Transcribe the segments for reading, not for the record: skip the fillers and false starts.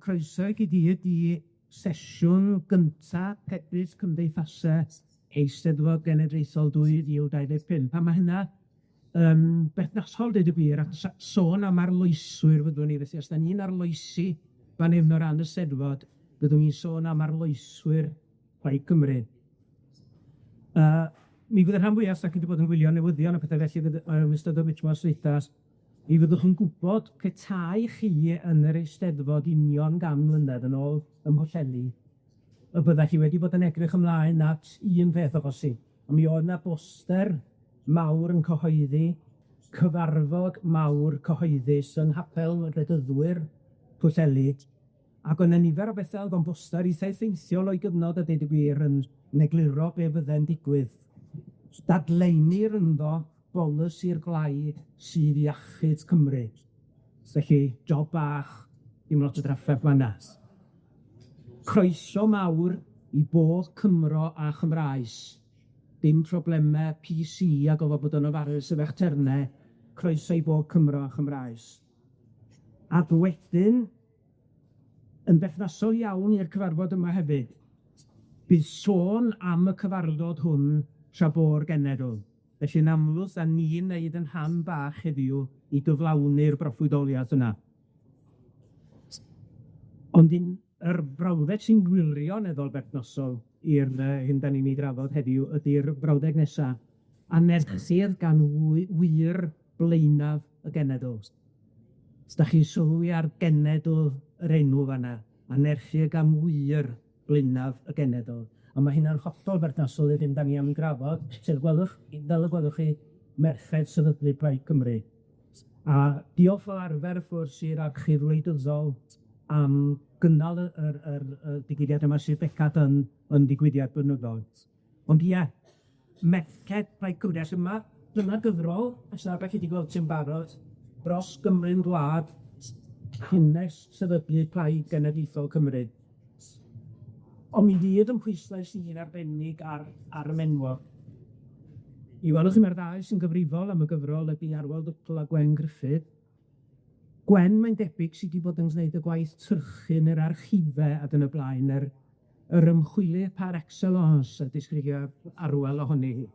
Croeso i chi gyd i sesiwn gynta Pebyll Cymdeithase Eisteddfod Genedlaethol 2025, a ma' hynna yn berthnasol deud y gwir, achos sôn am arloeswyr fyddwn ni, felly os 'dan ni'n arloesi fan hyn o ran y Steddfod, byddwn ni'n sôn am arloeswyr Plaid Cymru. Mi fydd y rhan fwya os 'dach chi 'di bod yn gwylio newyddion a pethe felly fydd yn ystod yr wythnos dwytha, mi fyddwch yn gwbod petai chi yn yr Eisteddfod union gan mlynedd yn ôl ym Mhwllheli, y byddech chi wedi bod yn edrych ymlaen at un peth o bosib, a mi oedd 'na boster mawr yn cyhoeddi cyfarfod mawr cyhoeddus yng Nghapel y Bedyddwyr Pwllheli, ac oedd 'na nifer o bethe o'dd o'n boster itha effeithiol o'i gyfnod a deud y gwir yn yn egluro be' fydde'n digwydd. Dadleinir ynddo bolisi'r blaid sydd i achub Cymru. Felly, job bach, dim lot o drafferth fan 'na. Croeso mawr i bob Cymro a Chymraes. Dim probleme Pee See a gofod bod yn ofarus efo'ch terne, croeso i bob Cymro a Chymraes. Ac wedyn, yn berthnasol iawn i'r cyfarfod yma hefyd, bydd sôn am y cyfarfod hwn tra bo'r genedl. Felly'n amlwg, 'dan ni'n neud 'yn rhan bach heddiw i gyflawni'r broffwydoliath yna. Ond un yr brawddeg sy'n gwirioneddol berthnasol i'r yy hyn 'dan ni'n ei drafod heddiw ydi'r brawddeg nesa, anerchir gan wir blaenaf y genedl. Os 'dach chi'n sylwi ar genedl yr enw fan 'na, anerchir gan wir blaenaf y genedl, a ma' hynna'n hollol berthnasol i'r hyn 'dan ni am 'i drafod, sef gwelwch, fel y gwelwch chi, merched sefydlu Plaid Cymru. A diolch fel arfer, wrth gwrs, i'r archif wleidyddol am gynnal y yr yr y digwyddiad yma sydd bellach yn yn ddigwyddiad blynyddol. Ond ia, merched Plaid Cymru, a yma, dyma gyfrol, os na 'dach chi 'di gweld ti'n barod, dros Gymru'n gwlad, hanes sefydlu Plaid Genedlaethol Cymru. Ond mi fydd yn pwyslais i'n arbennig ar ar y menwod. I welwch chi mae'r ddau sy'n gyfrifol am y gyfrol ydi Arwel Dwbl a Gwen Gruffydd. Gwen, mae'n debyg, sy 'di bod yn gwneud y gwaith tyrchu yn yr archife ac yn y blaen, yr yr ymchwilydd par excellence a disgrifio Arwel ohoni hi.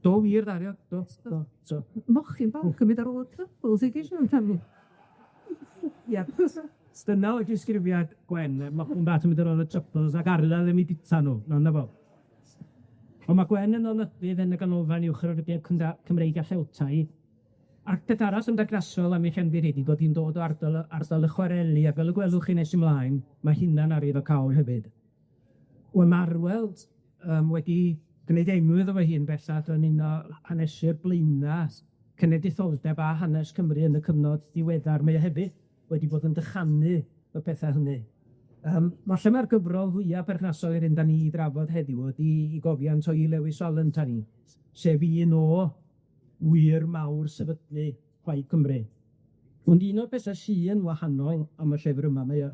Do wir, Dario, do, do, so. Mochyn bach yn mynd ar ôl y trybls i gyd. Ia. Dyna oedd disgrifiad Gwen, y mochyn bach yn mynd ar ôl y trybls ac Arwel ddim 'u bita nw, na 'na fo. Ond ma' Gwen yn olygydd yn y Ganolfan Uwchraddodiad Cymreig a Cheltaidd, ac peth arall ymddangosol am ei chefndir hi 'di bod hi'n dod o ardal y ardal y chwareli, ac fel y gwelwch chi nes ymlaen, ma' hynna'n arwyddocaol hefyd. Wel ma' Arwel wedi gwneud enw iddo fe hun bellach yn un o haneswyr blaena' cenedlaetholdeb a hanes Cymru yn y cyfnod diweddar. Mae o hefyd wedi bod yn dychanu y petha hynny. Falle ma'r gyfrol fwya perthnasol i'r hyn 'dan ni 'i drafod heddiw ydi 'i gofiant o i Lewis Valentine, sef un o wir mawr sefydlu Plaid Cymru. Ond un o'r petha sy yn wahanol am y llyfr yma, mae o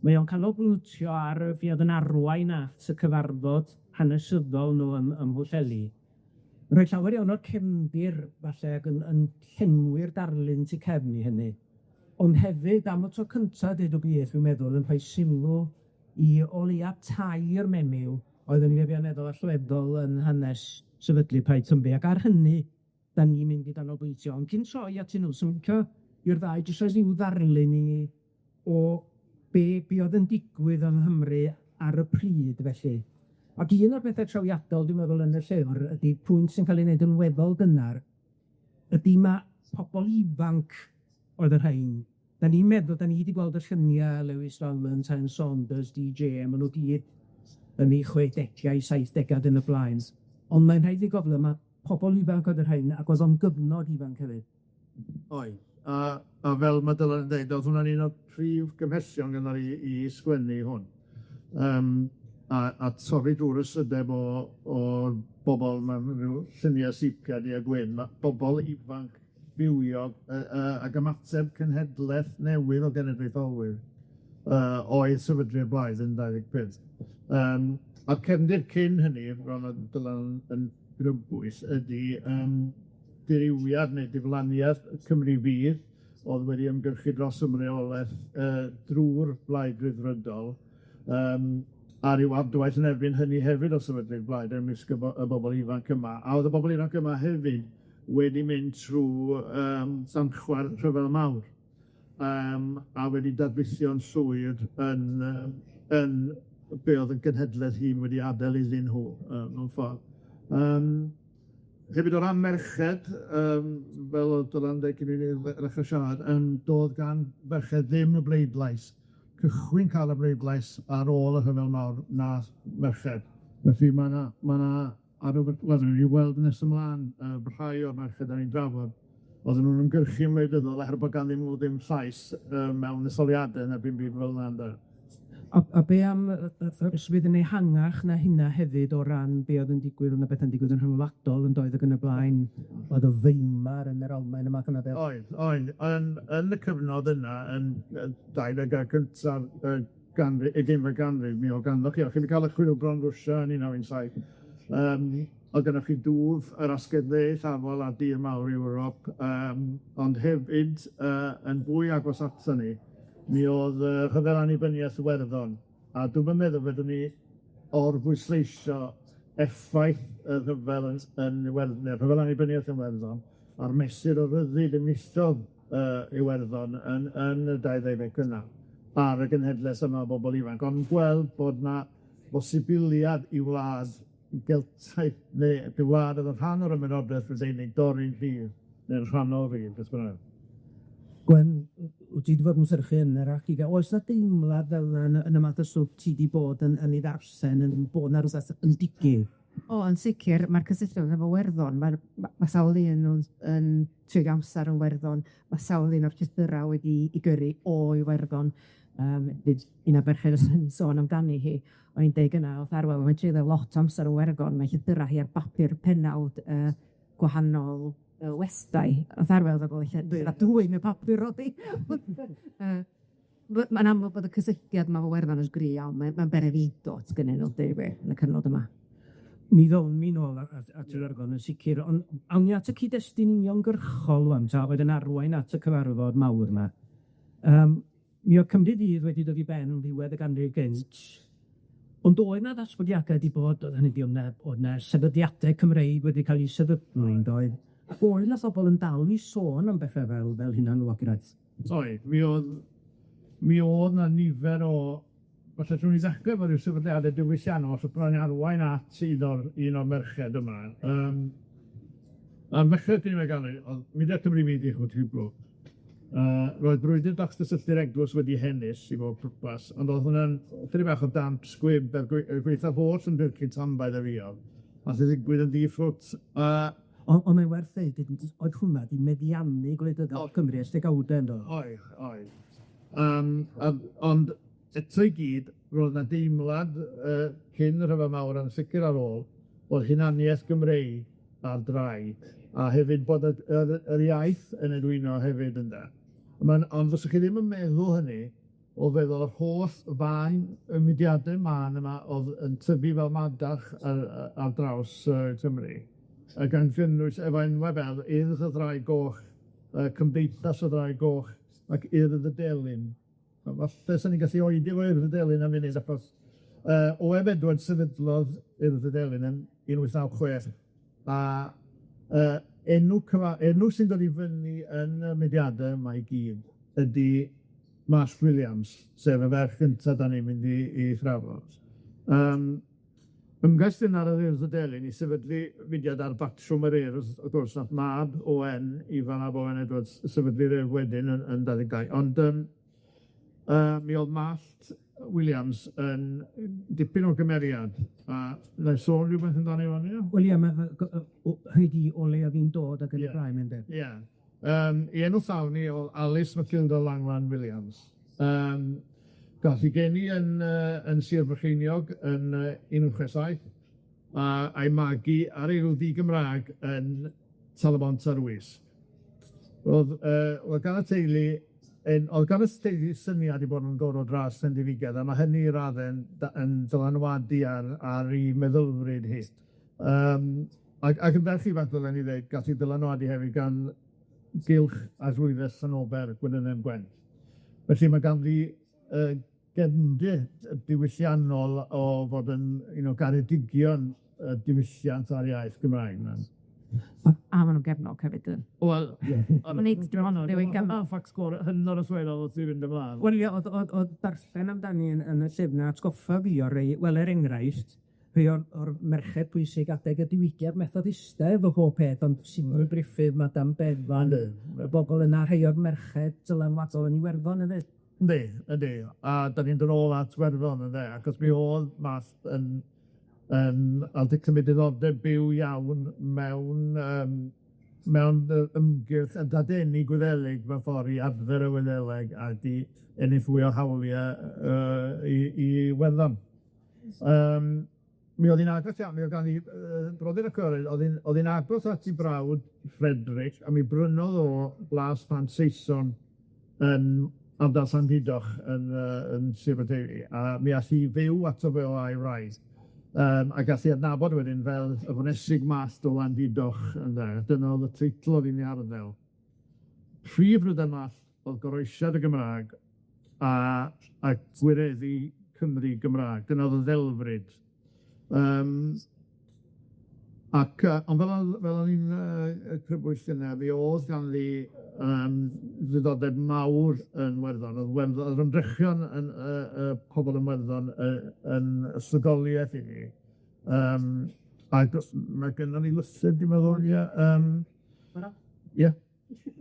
mae o'n canolbwyntio ar be o'dd yn arwain at y cyfarfod hanesyddol nw ym ym Mhwllheli. Rhoi llawer iawn o'r cefndir falle ag yn yn llenwi'r darlun tu cefn i hynny, ond hefyd am y tro cynta, deud y gwir, dwi'n meddwl, yn rhoi sylw i o leia tair menyw oedd yn wirioneddol allweddol yn hanes sefydlu Plaid Cymru, ac ar hynny 'dan ni'n mynd i ganolbwyntio. Ond cyn troi atyn nw, swn i'n licio i'r ddau jyst roi ryw ddarlun i ni o be' be' o'dd yn digwydd yng Nghymru ar y pryd felly. Ac un o'r pethe trawiadol dwi'n meddwl yn y llyfr ydi pwynt sy'n ca'l ei wneud yn weddol gynnar, ydi ma' pobol ifanc oedd y rhain. 'Dan ni'n meddwl, 'dan ni 'di gweld y llynia Lewis Valentine, Saunders, Dee Jay, a ma' nw gyd yn eu chwedegau, saithdegau ac yn y blaen. Ond mae'n rhaid i gofio ma' pobol ifanc oedd y rhain, ac oedd o'n gyfnod ifanc hefyd. Oedd, a a fel ma' Dylan yn deud, o'dd hwnna'n un o'r prif gymhellion gynno ni i sgwennu hwn. Yym a a torri drw'r ystrydeb o o bobol mewn ryw llunia' sepia du a gwyn, ma' bobol ifanc fywiog yy yy ag ymateb cenhedleth newydd o genedlaetholwyr yy oedd sefydlu'r blaid yn 25. Yym a'r cefndir cyn hynny, fel ma' Dylan yn grybwyll, ydi yym dirywiad neu diflaniad Cymru Fydd o'dd wedi ymgyrchu dros ymreolaeth drw'r Blaid Ryddfrydol, a ryw adwaith yn erbyn hynny hefyd o sefydlu'r blaid ymysg y bobol ifanc yma, a o'dd y bobol ifanc yma hefyd wedi mynd trw sanchwa'r rhyfel mawr, a wedi dadrithio'n llwyr yn yn be o'dd yn genhedlaeth hŷn wedi adael iddyn nhw mewn ffordd. Hefyd o ran merched, fel o'dd Dylan deud cyn i ni ddechre siarad, do'dd gan ferched ddim y bleidlais, cychwyn ca'l y bleidlais ar ôl y rhyfel mawr nath merched. Felly ma' 'na ma' 'na ar y wel, ni weld yn nes ymlaen rhai o'r merched 'dan ni'n drafod, oedden nw'n ymgyrchu'n wleidyddol oherwydd bod ganddyn nw ddim llais mewn etholiade na dim byd fel 'na ynde? A be am y sydd yn ehangach na hynna hefyd o ran be oedd yn digwydd, o' 'na bethe'n digwydd yn rhyngwladol yn doedd ac yn y blaen, oedd y Weimar yn yr Almaen y math yna o beth. Oedd, oedd, yn y cyfnod yna, yn y dauddegau cyntaf y ganrif, ugeinfed ganrif, mi o'dd ganddoch chi, o'ch chi 'di ca'l y chwilbron yn Rwsia yn 1917, o'dd gynnoch chi dwf yr asgell dde eithafol a dir mawr Ewrop, ond hefyd yn fwy agos aton ni, mi o'dd rhyfel annibyniaeth Iwerddon, a dwi'm yn meddwl fedrwn ni orbwysleisio effaith y rhyfel yn Iwerdd- ne' rhyfel annibyniaeth Iwerddon a'r mesur o ryddid enillodd Iwerddon yn y dauddegau cynnar ar y genhedlaeth yma o bobol ifanc, ond gweld bod 'na bosibiliad i wlad Geltaidd neu dy wlad o'dd yn rhan o'r Ymerodraeth Rufeinig dorri'n rhydd, neu'n rhannol rydd, beth bynnag. Gwen, wyt ti 'di bod yn syrchu yn yr archife, oes 'na deimlad fel 'na yn y math o stwff ti 'di bod yn ei ddarllen, yn bod 'na rwbeth yn digwydd? O, yn sicir, ma'r cysylltiad efo Werddon, ma'r ma' sawl un o'n yn treulio amser yn Werddon, ma' sawl un o'r llythyra wedi 'u gyrru o Iwerddon fyd un o'r merched o'n i'n sôn amdani hi, o'n i'n deud gynna wrth Arwel, mae'n treulio lot o amser yn Werddon, mae llythyra hi ar bapur pennawd gwahanol westai, o'dd Arwel fel bo' lle dwyn y papur o'dd 'i. Ma'n amlwg bod y cysylltiad 'ma efo Werddon yn gry iawn, mae'n bererindod gynnyn nw, deud gwir, yn y cyfnod yma. Mi ddown ni nôl at Iwerddon yn sicir, ond awn ni at y cyd-destun uniongyrchol ŵan, ta oedd yn arwain at y cyfarfod mawr 'ma. Mi o'dd Cymru Fydd wedi dod i ben ddiwedd y ganrif gynt, ond oedd 'na ddatblygiade 'di bod, o'dd hynny 'di o'dd 'na sefydliade Cymreig wedi ca'l 'u sefydlu yndoedd, ac oedd 'na phobol yn dal i sôn am bethe fel hunanlywodraeth. Oedd, mi o'dd 'na nifer o, falle trwn ni ddechre efo ryw sefydliade diwylliannol, so bron i arwain at un o'r merched yma. Am ddechrau'r ugeinfed ganrif, o'dd Mudiad Cymru Fydd i Chwilio. Roedd brwydyr datgysylltu'r eglwys wedi hennill i bob pwrpas, ond o'dd hwnna'n chydig bach o damp squib er gwaetha holl ymgyrchu tanbaid a fuodd, nath e ddigwydd yn ddi-ffrwt, Ond mae'n werth deud, oedd hwnna 'di meddiannu gwleidyddiaeth Cymru ers degawde yndo? Oedd, oedd. Ond eto i gyd, roedd 'na deimlad cyn y rhyfel mawr a'n sicir ar ôl, bod hunaniaeth Gymreig ar drai, a hefyd bod yr iaith yn edwino hefyd ynde. Ond fyswch chi ddim yn meddwl hynny o feddwl yr holl fân y mudiadau mân yma o'dd yn tyfu fel madarch ar draws Cymru, a gan gynnwys efo enwa' fel Urdd y Ddraig Goch, Cymdeithas y Ddraig Goch, ac Urdd y Delyn. A falle sa ni'n gallu oedi efo Urdd y Delyn am funud, achos O.M. Edwards sefydlodd Urdd y Delyn yn 1896, a enw sy'n dod i fyny yn y mudiadau yma i gyd ydi Marsh Williams, sef y ferch gynta 'dan ni'n mynd i thrafod. Ymgais gynnar yr Urdd y Delyn i sefydlu mudiad ar batrwm yr Urdd, wrth gwrs, nath mab Owen, Ifan ab Owen Edwards, sefydlu'r Urdd wedyn yn 22, ond mi o'dd Mallt Williams yn dipyn o gymeriad, a wnai sôn rhywbeth amdani ŵan, ia? Wel ie, hynny 'di o le o'dd 'i'n dod ac yn y blaen ynde? Ie. 'I enw llawn 'i o'dd Alice Matilda Langland Williams. Gath 'i geni yn Sir Brycheiniog yn 1867, a'i magu ar ei di-Gymraeg yn Tal-y-bont ar Wys. O'dd gan y teulu o'dd gan y teulu syniad 'u bod nw'n dod o dras Pendefigedd, a ma' hynny i radde'n yn dylanwadu ar 'i meddylfryd hi. Ac yn ferch ifanc ddylen i ddeud, gath 'i dylanwadu hefyd gan gylch Arglwyddes Llanofer Gwenwynwyn Gwent. Felly ma' ganddi gefndir diwylliannol o fod yn un o garedigion y diwylliant a'r iaith Gymraeg 'ma. A ma' nw'n gefnog hefyd 'dyn. Wel, Ie. Rywun gefnog. Fax sgôr hynod o sylweddol wrth i fynd ymlan. Wel ie, o'dd o'dd o'dd darllen amdani yn y llyfr 'na atgoffa fi o rei, wel, er enghraifft, rhei o'r merched pwysig adeg y diwygiad Methodistaidd efo pob peth, ond Simon Griffith, Madame Bevan, y bobol yna, rhei o'r merched dylanwadol yn Iwerddon hefyd. Yndi, yndi, a 'dan ni'n dod nôl at Werddon ynde, achos mi o'dd Math yn o'dd 'di cymryd diddordeb byw iawn mewn mewn ymgyrch yn dadeni Gwyddelig mewn ffor i adfer y Wyddeleg a 'di ennill fwy o hawlie i Iwerddon. Mi o'dd 'i'n agos iawn, mi o'dd gan 'i brodyr a chwiorydd, o'dd 'i'n agos at 'i brawd Frederick, a mi brynodd o Blas Pant Saeson yn ardal Llandudoch yn Sir Fordeufi, a mi ath hi fyw ato fe o a'i wraig. A gath 'i adnabod wedyn fel y Fonesig Mast o Landudoch ynde, dyna o'dd y teitl o'dd 'i'n 'i arddel. Prif Rydymath Math o'dd goroesiad y Gymraeg a gwireddu Cymru Gymraeg, dyna o'dd y ddelfryd. Ac ond fel o'dd fel o'n i'n crybwyll gynna, mi o'dd ganddi ddiddordeb mawr yn Werddon, o'dd Werddon o'dd ymdrechion yn pobol yn Werddon yn ysbrydoliaeth iddi. Ag os ma' gynnon ni lythyr, dwi'n meddwl, ie ie.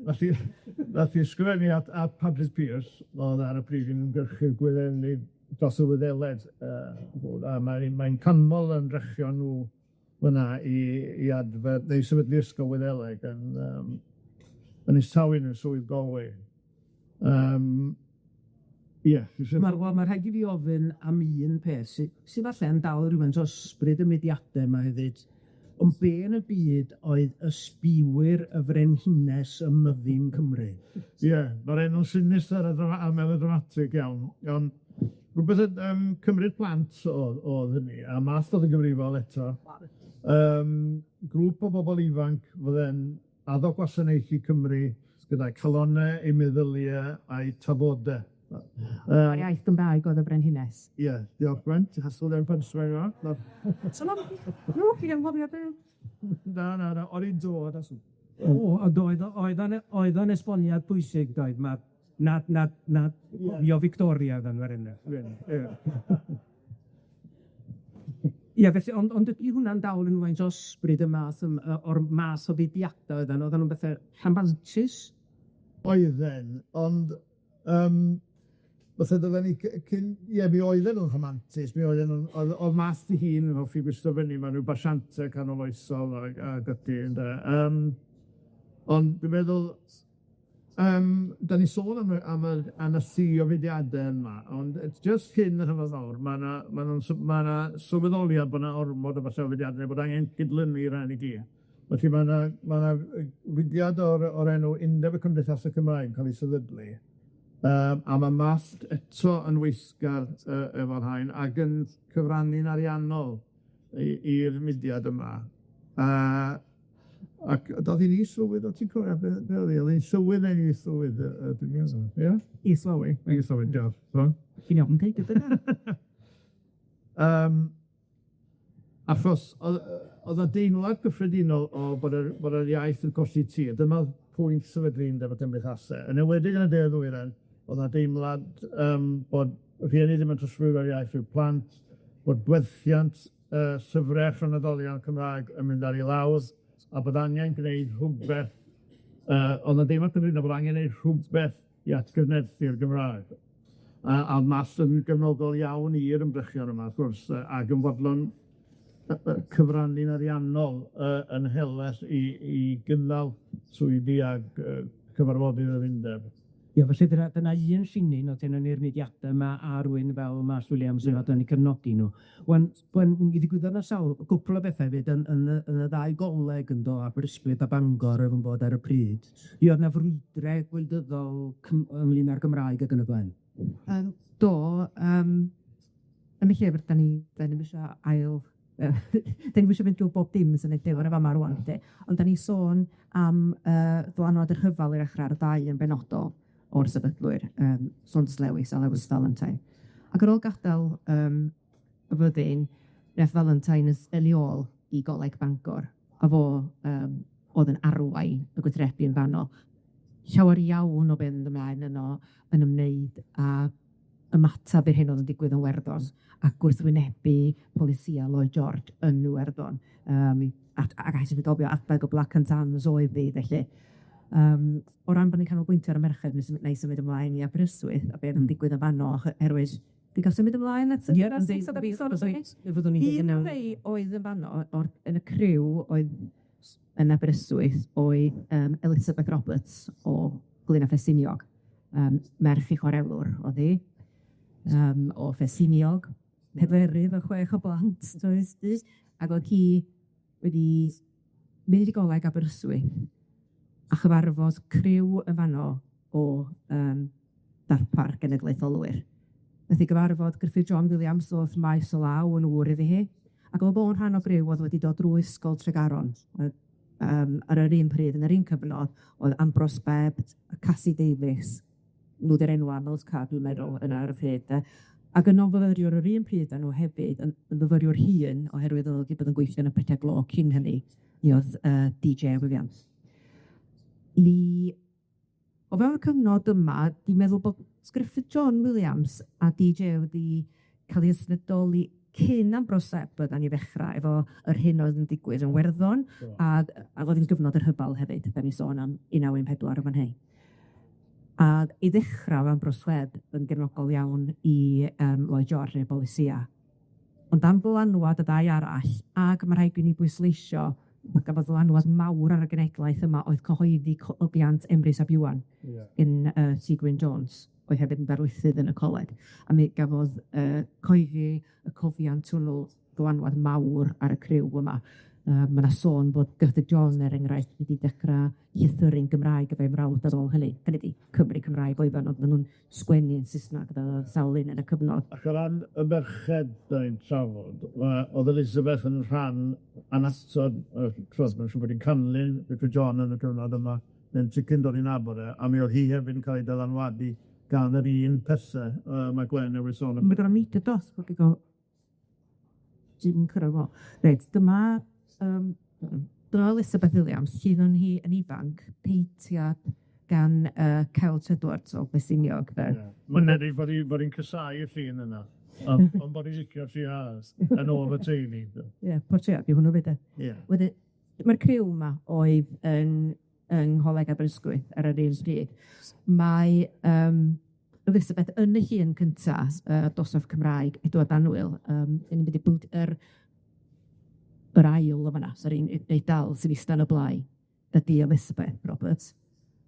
Nath 'i ysgrifennu at Patrick Pearse, o'dd ar y pryd yn ymgyrchydd Gwyddelig dros y Wyddeleg a mae'n canmol ymdrechion nw fyna i adfer neu sefydlu ysgol Wyddeleg yn Ynys Tywyn yn Swydd Galway. Ie. Wel ma' rhaid i fi ofyn am un peth sy falle yn dal rywfaint o ysbryd y mudiade 'ma hefyd, ond be' yn y byd oedd ysbiwyr y frenhines ym myddin Cymru? Ie, ma'r enw sinister a a melodramatig iawn, ond rwbeth yn cymryd plant o'dd hynny, a Math o'dd yn gyfrifol eto. Grŵp o bobol ifanc fydde'n addo gwasanaethu Cymru gyda'i calonne, eu meddylie a'u tafode. A'r iaith Gymraeg oedd y brenhines. Ie, diolch Brent, ti'n haswl e'n punchline yma. No, chi'n anghofio be? Na, na, na, o'n i'n dod as- O, ond oedd o oedd o'n oedd o'n esboniad pwysig doedd, ma' nad cofio Victoria o'dd yn enghraifft. Ie. Ie, felly, ond ydi hwnna'n dal rywfaint o ysbryd y math o'r math o fudiada oedden oedden nw'n bethe rhambantus? Oedden, ond fatha ddylen ni cyn, ie, mi oedden nw'n rhamantus, mi oedden nw'n, o'dd Math 'i hun yn hoffi gwisgo fyny mewn ryw basiante canoloesol ag ati ynde, ond dwi'n meddwl, 'dan ni sôn am y llu o fudiade yma, ond jyst cyn y rhyfel fawr, ma' 'na ma' nw'n ma' 'na sylweddoliad bo' 'na ormod o falle o fudiade, bod angen cydlynu rhain i gyd. Felly ma' 'na fudiad o'r enw Undeb y Cymdeithase Cymraeg yn ca'l 'i sefydlu, a ma' Math eto yn weithgar efo'r rhain ag yn cyfrannu'n ariannol i'r mudiad yma. Ac do'dd hi'n is-lywydd, o' ti'n cofio be' be' o'dd 'i, o'dd 'i'n llywydd neu'n is-lywydd dwi'n meddwl, ie? Is-lywydd. Is-lywydd, diolch. So? Chi'n iawn, deud y dyna. Achos o'dd y deimlad gyffredinol o bod yr iaith yn colli tir, dyma pwynt sefydlu Undeb y Cymdeithase, yn enwedig yn y De Ddwyrain, o'dd 'na deimlad bod rhieni ddim yn trosglwyddo'r iaith i'w plant, bod gwerthiant llyfre llenyddolion Cymraeg yn mynd ar 'i lawr, a bod angen gneud rhwbeth, o'dd 'na deimlad gyffredinol bod angen neud rhwbeth i atgyfnerthu'r Gymraeg. A o'dd Math yn gefnogol iawn i'r ymdrechion yma, wrth gwrs, ag yn fodlon cyfrannu'n ariannol yn helaeth i gynnal swyddi ag cyfarfodydd yr undeb. Ie, felly dyna un llinyn o'dd gennon ni'r mudiadau yma a rywun fel Marsh Williams yn fod yn 'u cefnogi nw. Wan, wan mi ddigwyddodd 'na sawl cwpwl o bethe hefyd yn y ddau goleg yndo, Aberystwyth a Bangor oedd yn bod ar y pryd. Mi o'dd 'na frwydre gwleidyddol ynglyn â'r Gymraeg ag yn y blaen. Do, yn y llyfr, 'dan ni'm isio ail 'Dan ni'm isio mynd drw bob dim sy'n yn fama rŵan 'de, ond 'dan ni'n sôn am ddylanwad y rhyfal i ddechra ar y ddau yn benodol o'r sefydlwyr, Saunders Lewis a Lewis Valentine. Ac ar ôl gadal y fyddin, mi ath Valentine yn 'i ôl i Goleg Bangor, a fo o'dd yn arwain y gweithredu yn fanno. Llawer iawn o be' o'dd yn mynd ymlaen yno yn ymwneud â ymatab i'r hyn o'dd yn digwydd yn Werddon a gwrthwynebu polisia Lloyd George yn Iwerddon ac hefyd gofio adag y Black and Tans oedd hi felly. O ran bod ni'n canolbwyntio ar y merched, wna i symud ymlaen i Aberystwyth a be' o'dd yn digwydd yn fanno oherwydd Dwi'n cael symud ymlaen at y... Ie, yndi, Un o'r rhei oedd yn fanno o'r yn y criw oedd yn Aberystwyth oedd Elizabeth Roberts o Blaena' Ffestiniog, merch i chwarelwr o'dd hi o Ffestiniog, pedwerydd o chwech o blant, does? Ag o'dd hi wedi mynd i goleg Aberystwyth a chyfarfod criw yn fanno o darpar genedlaetholwyr. Nath 'i gyfarfod Gruffydd John Williams ddoth maes o law yn ŵr iddi hi, ac o'dd o'n rhan o griw o'dd wedi dod drwy Ysgol Tregaron, ar yr un pryd, yn yr un cyfnod, o'dd Ambrose Bebb, Cassie Davies, nw 'di'r enwa' amlyca dwi'n meddwl yna ar y pryd de. Ac yno fyfyriwr yr un pryd â nhw hefyd, yn fyfyriwr hŷn, oherwydd o'dd o 'di bod yn gweithio yn y pylle glo cyn hynny, mi o'dd Dee Jay Williams. Mi o fewn y cyfnod yma, dwi'n meddwl bod Gruffydd John Williams a Dee Jay wedi ca'l 'u ysbrydoli cyn Ambrose Webb oeddan ni ddechra efo yr hyn oedd yn digwydd yn Werddon ag o'dd 'i'n gyfnod y rhyfal hefyd, 'dan ni sôn am 1914 yn fan hyn. A i ddechra o'dd Ambrose Webb yn gefnogol iawn i Lloyd George a'i bolisia. Ond am ddylanwad y ddau arall, ag ma' rhaid i ni bwysleisio gafodd ddylanwad mawr ar y genedlaeth yma oedd cyhoeddi cofiant Emrys ap Iwan. Gin Ti Gwyn Jones, oedd hefyd yn darlithydd yn y coleg, a mi gafodd coeddi y cofiant hwnnw ddylanwad mawr ar y criw yma. Ma' 'na sôn bod Gruffydd John, er enghraifft, wedi dechra llythyru'n Gymraeg efo'i mrawd ar ôl hynny, hynny 'di Cymry Cymraeg oeddan nw, oedden nw'n sgwennu yn Sysnag fel o'dd sawl un yn y cyfnod. Ac o ran y merched 'dan ni'n trafod, o'dd Elizabeth yn rhan annatod, t'mod, ma'n siŵr bod 'i'n canlyn Richard John yn y cyfnod yma, neu'n sicr yn dod i nabod e, a mi o'dd hi hefyd yn ca'l 'i dylanwadu gan yr un pethe ma' Gwen newydd sôn am. Ma' Dim cyrradd fo. Reit, dyma dyma Elizabeth Williams, llun o'n hi yn ifanc, peintiad gan Celt Edwards o Bestiniog de. Ie. Ma'n debyg bod 'i bod 'i'n casáu y llun yna. Ond ond bod 'i'n licio'r llun arall, yn ôl y teulu de. Ie, portread 'di hwnnw 'fyd de. Ie. Wedyn, mae'r criw 'ma oedd yn yng Ngholeg Aberystwyth ar yr un pryd. Mae Elizabeth yn y llun cynta, dosbarth Cymraeg, Edward Annwyl, yn mynd i bwyd yr ail o fanna, sori, neu dal sy'n ista yn y blaen, ydi Elizabeth Roberts.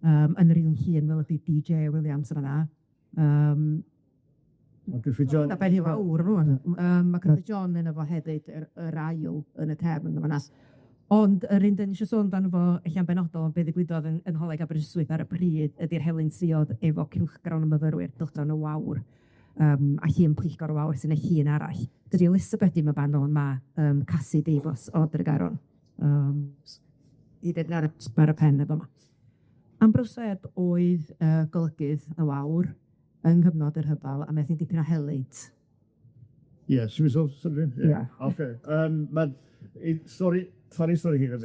Yn yr un llun fel ydi Dee Jay Williams yn fanna. Ma' Gruffydd John... A ben i fawr rŵan. Ma' Gruffydd John yno fo hefyd, yr ail yn y cefn yn fanna. Ond yr un 'dan ni isio sôn amdano fo ella'n benodol, be' ddigwyddodd yn Ngholeg Aberystwyth ar y pryd ydi'r helynt efo cylchgrawn y myfyrwyr, Cylchgrawn y Wawr, a llun Pwyllgor y Wawr sy'n y llun arall. Dydi Elizabeth ddim yn fan o'n ma' Cassie Davies o Dregaron. I ddeud ar y ar y pen efo 'ma. Ambrose Webb oedd golygydd y Wawr yng nghyfnod y rhyfal, a nath hi dipyn o helynt. Ie, should we sort something? Ie. Ocê yym ma' i stori torri stori hir i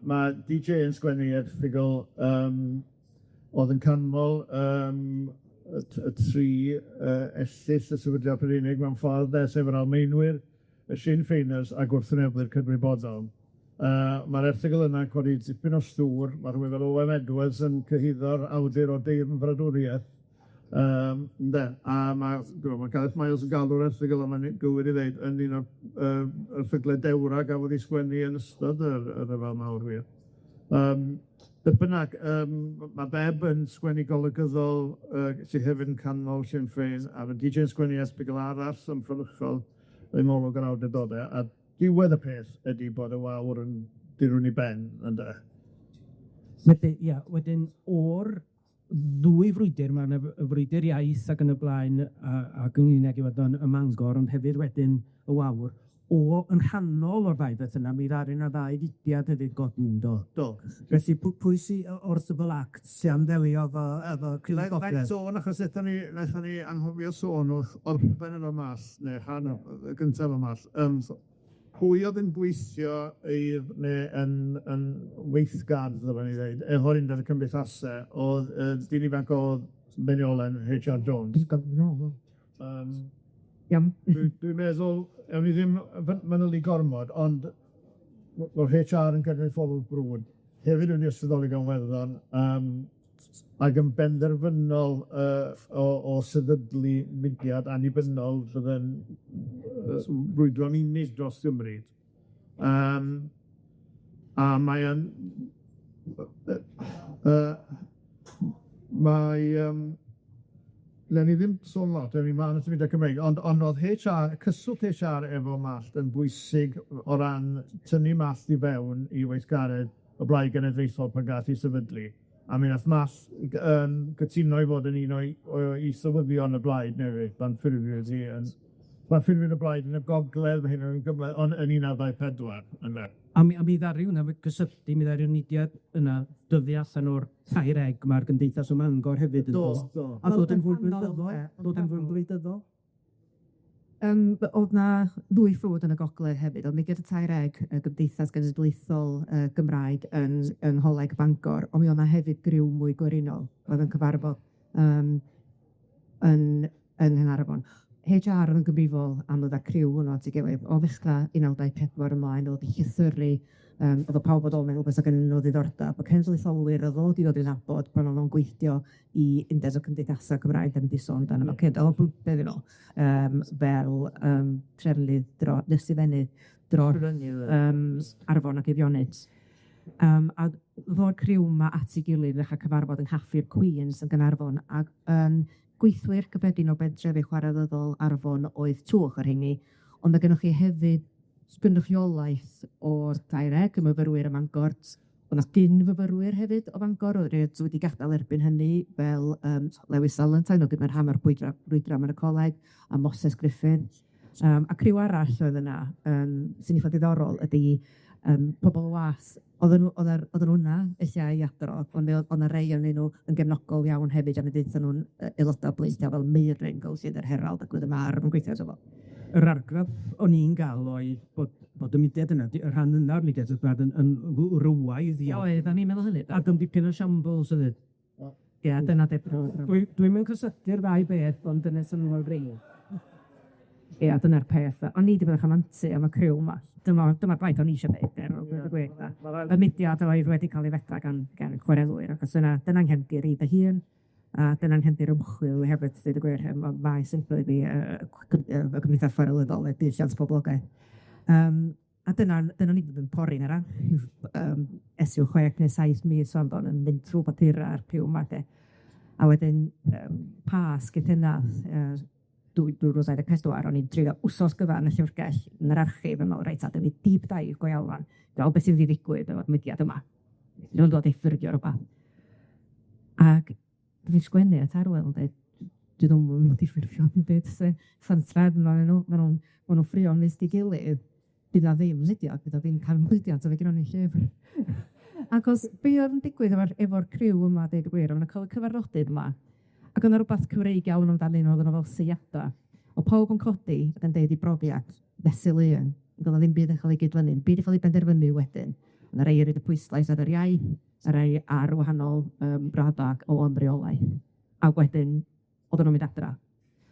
ma' Dee Jay yn sgwennu erthygl o'dd yn canmol y tri ellyll y Sefydliad Prydeinig mewn ffordd de, sef yr Almaenwyr, y Sinn Féiners a gwrthwynebwyr cydwybodol. Ma'r erthygl yna'n codi tipyn o stŵr, ma' rhywun fel Owe Em Edwards yn cyhuddo'r awdur o deyrnfradwriaeth, ynde, a ma' ma' Gareth Miles yn galw'r erthygl yma'n gywir i ddeud yn un o'r erthygle dewra gafodd 'i sgwennu yn ystod yr y ryfel mawr wir. Beth bynnag, ma' Beb yn sgwennu golygyddol sydd hefyd yn canmol Sinn Féin, a ma' Dee Jay'n sgwennu erthygl arall ymffrwychol yng ngolwg yr awdurdode, a diwedd y peth ydi bod y wawr yn dirwyn i ben, ynde? Wedyn, ia, wedyn o'r ddwy frwydyr, ma' 'na y frwydyr iaith ac yn y blaen, ac ynglyn ag Iwerddon ym Mangor, ond hefyd wedyn y wawr. O, yn rhannol o'r ddau beth yna, mi ddaru 'na ddau fudiad hefyd godi yndo? Do. Felly pwy sy wrth y act sy am ddelio efo criw Gogledd? Na'i sôn achos nethon ni anghofio sôn wrth orffen efo mas, neu rhan o- y gyntaf o mas, pwy o'dd yn gweithio i'r ne' yn weithgar, ddylen ni ddeud, efo'r Undeb y Cymdeithase, o'dd yy dyn ifanc o'dd Deiniolen Heitch Are Jones. Iawn. Dwi'n meddwl, ewn ni ddim manylu gormod, ond o'dd Heitch Are yn gynnig pobol brwd, hefyd wedi ysbrydoli gan Werddon, ac yn benderfynol o sefydlu mudiad annibynnol fydde'n brwydro'n unig dros Gymru. A mae yn mae Newn ni ddim sôn lot, I mean ma' 'na symudiad Cymreig, ond o'dd Heitch Are, cyswllt Heitch Are efo MALLT yn bwysig o ran tynnu MALLT i fewn i weithgaredd y Blaid Genedlaethol pan gath 'i sefydlu, a mi nath MALLT gytuno i fod yn un o'i o is-lywyddion y Blaid newydd, pan ffurfiwyd hi yn pan ffurfiwyd y Blaid yn y Gogledd, ma' hyn yn gyfle on' yn 1924, ynde. A mi ddaru hwnna gysylltu, mi ddaru'r mudiad yna dyfu allan o'r tair eg ma'r gymdeithas ym Mangor hefyd yn Do, do. A dod yn fwy gwleidyddol, dod yn fwy gwleidyddol. O'dd 'na ddwy ffrwd yn y gogledd hefyd, o'dd Mudiad y Tair Eg, y Gymdeithas Genedlaethol Gymraeg yn Ngholeg Bangor, on' mi o'dd 'na hefyd griw mwy gwerinol oedd yn cyfarfod yn Nghaernarfon. Heitch Are oedd yn gyfrifol am ddod â criw hwnnw at ei gilydd o ddechra 1924 ymlaen, o'dd 'di llythyru o'dd o pawb o'dd o'n meddwl bysa gennyn nw ddiddordab, y cenedlaetholwyr o'dd ddod i ddod i nabod pan o'dd o'n gweithio i Undeb y Cymdeithasa Cymraeg, 'dan ni 'di sôn amdano fo cynt, o'dd o'n iddyn nw fel trefnydd ysgrifennydd dros Arfon ac Eifionydd. A ddo'r criw 'ma at 'i gilydd i ddechra cyfarfod yng Nghaffi'r Queens yn Gaernarfon, ag gweithwyr gyffredin o bentrefi chwarelyddol Arfon oedd trwch o'r rheini, ond o' gynnoch chi hefyd gynrychiolaeth o'r tair eg, y myfyrwyr ym Mangor, o' 'na gyn-fyfyrwyr hefyd o Fangor o'dd rei wedi gadal erbyn hynny, fel Lewis Valentine, o'dd gymryd rhan o'r brwydra yma yn y coleg, a Moses Griffith. A criw arall oedd yna, sy'n eitha diddorol, ydi pobol y wasg, oedden nw o'dd yr oedden nw yna ella i adrodd, ond mi o'dd 'na rei o'nyn nw yn gefnogol iawn hefyd, a mi ddaethon nw'n aelodau bleiddiol fel Meirion Gowlsyn yr Herald ac oedd y mar yn gweithio iddo fo. Yr argraff o'n i'n ga'l oedd bod y mudiad yna, y rhan yna o'r mudiad oedd yn wrywaidd iawn. Oedd, o'n i'n meddwl hynny. Ac yn dipyn o shambles hefyd. Ie, dyna 'di'r Dwi'm yn cysylltu'r ddau beth, ond dyna sy'n bryn. Ia, dyna'r peth. O'n i 'di bod yn rhamantu am y criw 'ma. Dyma'r gwaith o'n i isio neud y gwir. Y mudiad oedd wedi cael ei fetha gan chwarelwyr, achos dyna'n nghefndir i fy hun, a dyna'n nghefndir ymchwil i hefyd, deud y gwir, maes ymchwil i fi, y Gymdeithas Chwarelyddol a diwylliant poblogaidd. A dyna ni 'di bod yn pori'n yr archif ers ryw 6 neu 7 mis ŵan yn mynd trw bapura a'r criw 'ma de. A wedyn Pasg y llynadd 2024, o'n i'n treulio wsos gyfa yn y llyfrgell yn yr archif yn me'wl, reit, a dyma deep dive go iawn rŵan, gweld be' sy'n mynd i ddigwydd efo'r mudiad yma. Nw'n dod i ffurfio rwbath. Ac dwi'n sgwennu at Arwel yn deud, dwi ddim yn mynd i ffurfio ddim byd 'lly, sa'n trefn arnyn nw, ma' nw'n ffrio ymysg 'i gilydd, bydd 'na ddim mudiad, bydd 'na ddim canmlwyddiant, a fe gynnon ni llyfr. Achos be' o'dd yn digwydd efo'r criw yma, deud y gwir, o'n nw'n ca'l y cyfarfodydd yma, ac o' 'na rwbath Cymreig iawn amdanyn nw, oedden nw fel seiada. O' pawb yn codi ac yn deud 'u brofiad fesul un, ac o'dd 'na ddim byd yn ca'l ei gydlynu, 'im byd yn ca'l ei benderfynu wedyn. O' 'na rei yn roid y pwyslais ar yr iaith, a rei ar wahanol radda o ymreolaeth, a wedyn oedden nw'n mynd adra.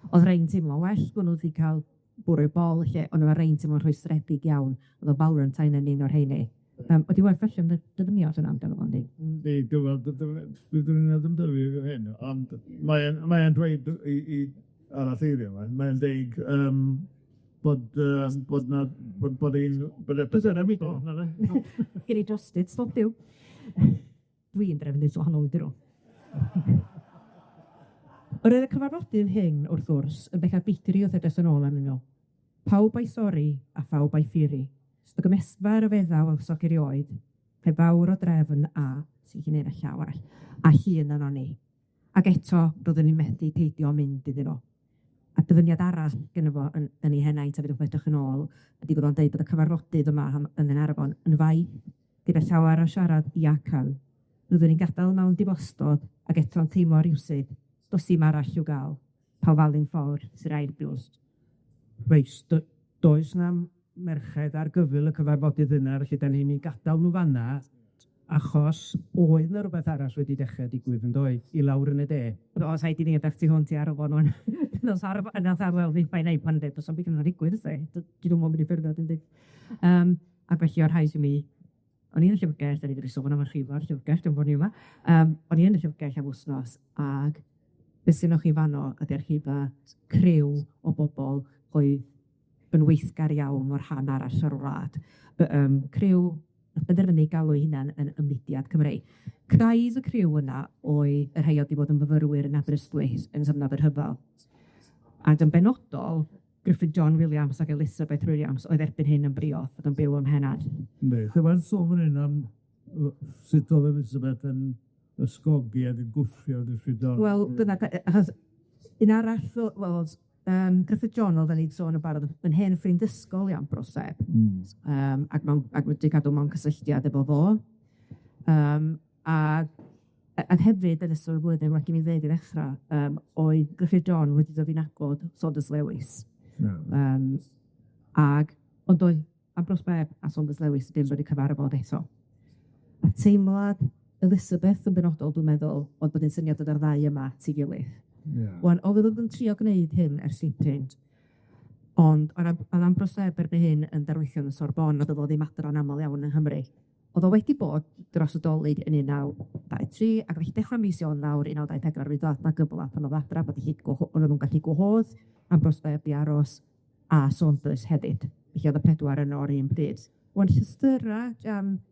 O'dd rei'n teimlo well bo' nw 'di ca'l bwrw bol lle, on' o'dd rei'n teimlo'n rhwystredig iawn, o'dd y Valentine yn un o'r rheini. Ydi werth darllen dy dyfyniad yna amdano fo yndi? Yndi, dwi wel dwi hyn, ond mae o'n dweud i aralleirio yma, mae'n deud bod 'na bod ein bod y Gin i drosted, stop diw. Dwi'n drefnu wahanol ydyn nhw. Yr oedd y cyfarfodydd hyn, wrth gwrs, yn bethau budri wrth edrych yn ôl arnyn nhw. Pawb a'i stori a phawb a'i theori. Y gymysgfa ryfedda welsoch chi erioed, heb fawr o drefn a, sy'n gwneud y llaw arall, a llun arnon ni. Ac eto, roeddwn i'n methu peidio mynd iddyn nhw. A dyfyniad arall gynno fo yn ei henaint, a fedrwch edrych yn ôl, ydi bod o'n deud bod y cyfarfodydd yma yn Nghaernarfon yn faith gyda llawer o siarad diacan. Byddwn ni'n gadael mewn difostod ac eto'n teimlo rywsut, do's dim arall i'w ga'l, pawb falu'n ffordd sy'n rhaid brwst. Reit, does na'm merched ar gyfyl y cyfarfodydd yna, felly 'dan ni'n 'u gadal nw fan 'na, achos oedd 'na rwbeth arall wedi dechre digwydd yndoedd, i lawr yn y de. O's rhaid i ni aderthu hwn ti ar Arfon ŵan. Nath Arfon nath Arwel ddeud bai pan deud do's na'm byd yn ddigwydd sti. Dwi dwi'm yn mynd i ffwrdd yndi? Ac felly o' rhaid i mi o'n i yn y llyfrgell, 'dan ni wedi sôn am archifau'r llyfrgell, dwi'n bod ni yma. O'n i yn y llyfrgell am wsnos, ag be' synoch chi fanno ydi archifa criw o bobol oedd yn weithgar iawn o'r rhan arall o'r wlad. Criw benderfynu galw eu hunan yn y mudiad Cymreig. Craidd y criw yna oedd y rhai oedd 'di bod yn fyfyrwyr yn Aberystwyth yn cyfnod y rhyfel. Ac yn benodol, Gruffydd John Williams ac Elizabeth Williams oedd erbyn hyn yn briod ac yn byw ym Mhennardd. Yndi, lle ma'n sôn fan hyn am sut o'dd Elizabeth yn ysgogi ag yn gwthio Gruffydd John. Wel, dyna achos un arall wel o'dd Gruffydd John oedden ni 'di sôn yn barod yn hen ffrind ysgol i Ambrose. Ac mewn ac wedi cadw mewn cysylltiad efo fo. A hefyd yn ystod y flwyddyn, well i mi ddeud i ddechra, oedd Gruffydd John wedi dod i nabod Saunders Lewis. Ag ond doedd Ambrose Bebb a Saunders Lewis ddim wedi cyfarfod eto. A teimlad Elizabeth yn benodol, dwi'n meddwl, oedd bod hi'n syniad dod â'r ddau yma at 'i gilydd. Wan, oedd yn trio gwneud hyn ers dipyn, ond o'dd Ambrose Bebb erbyn hyn yn darlithio yn y Sorbonne, a do'dd o ddim adra'n amal iawn yng Nghymru. O'dd o wedi bod dros y Dolig yn 1923, ac felly dechra mis Ionawr 1924, mi ddoth 'na gyfla pan o'dd adra bod o'n nw'n gallu gwahodd Ambrose Bebb i aros a Saunders hefyd. Felly o'dd y pedwar yno o'r un pryd. Wan llythyra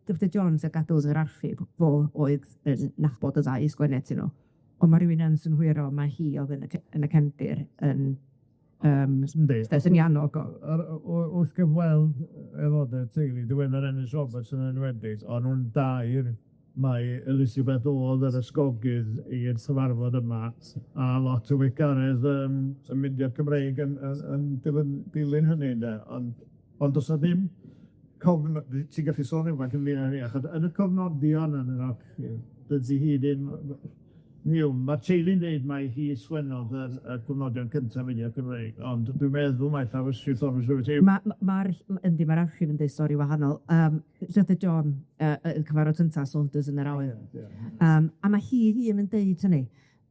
Gruffydd Jones a gadw yn yr archif, fo oedd yn nabod y ddau sgwennu atyn nw. Ond ma' rywun yn synhwyro ma' hi o'dd yn y yn y cefndir yn Yndi. yn 'i annog o. Wrth gyfweld aelodau'r teulu, diweddar Emrys Roberts yn enwedig, o'n nw'n dair mai Elizabeth o'dd yr ysgogydd i'r cyfarfod yma, a lot o weithgaredd y mudiad Cymreig yn yn yn dilyn dilyn hynny ynde, ond do's 'na ddim cofn- ti'n gallu sôn rywfaint ynglyn â hynny, achos yn y cofnodion yn yr archif, dydy hi ddim Hynny yw, ma'r teulu'n deud mai hi sgwennodd yr y cofnodion cynta mudiad Cymreig, ond dwi'n meddwl mai llawysgrif Thomas Lewis yw. Ma' ma'r yndi, ma'r archif yn deud stori wahanol. Llythyr John, y cyfarfod cynta Saunders yn yr awyr. A ma' hi hun yn deud hynny.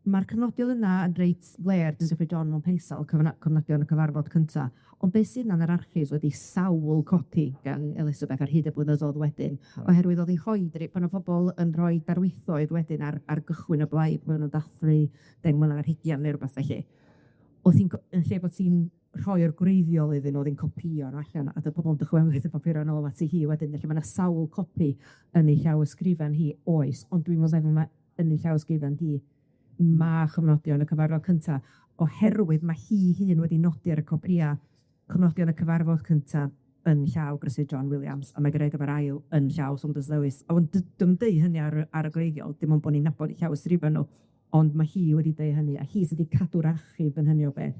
Ma'r cofnodion yna yn reit flêr, Giuseppe John mewn pensel, cofnodion y cyfarfod cynta. Ond beth sydd yna yn yr archifs wedi sawl copi gan Elizabeth ar hyd y blynyddodd wedyn, oherwydd o'dd 'i rhoid pan o'dd pobol yn rhoi darlithoedd wedyn ar gychwyn y blaid, pan o'n nw'n dathlu 10 mlynedd ar hugian neu rwbath felly. O'dd hi'n yn lle bod hi'n rhoi'r gwreiddiol iddyn nw, o'dd 'i'n copïo nw allan, a do'dd pobol yn dychwelyd y papura nôl ati hi wedyn, felly ma' 'na sawl copi yn ei llawysgrifen hi, oes, ond dwi'n meddwl ma' yn ei llawysgrifen hi ma' chofnodion y cyfarfod cynta, oherwydd ma' hi hun wedi nodi ar y copia cofnodion y cyfarfod cynta yn llaw Gruffydd John Williams, a mae gneud efo'r ail yn llaw Saunders Lewis. A wan dwi'm deud hynny ar y gwreiddiol, dim ond bo' ni'n nabod 'u llawysgrifa nw, ond ma' hi wedi deud hynny, a hi sy 'di cadw'r archif yn hynny o beth.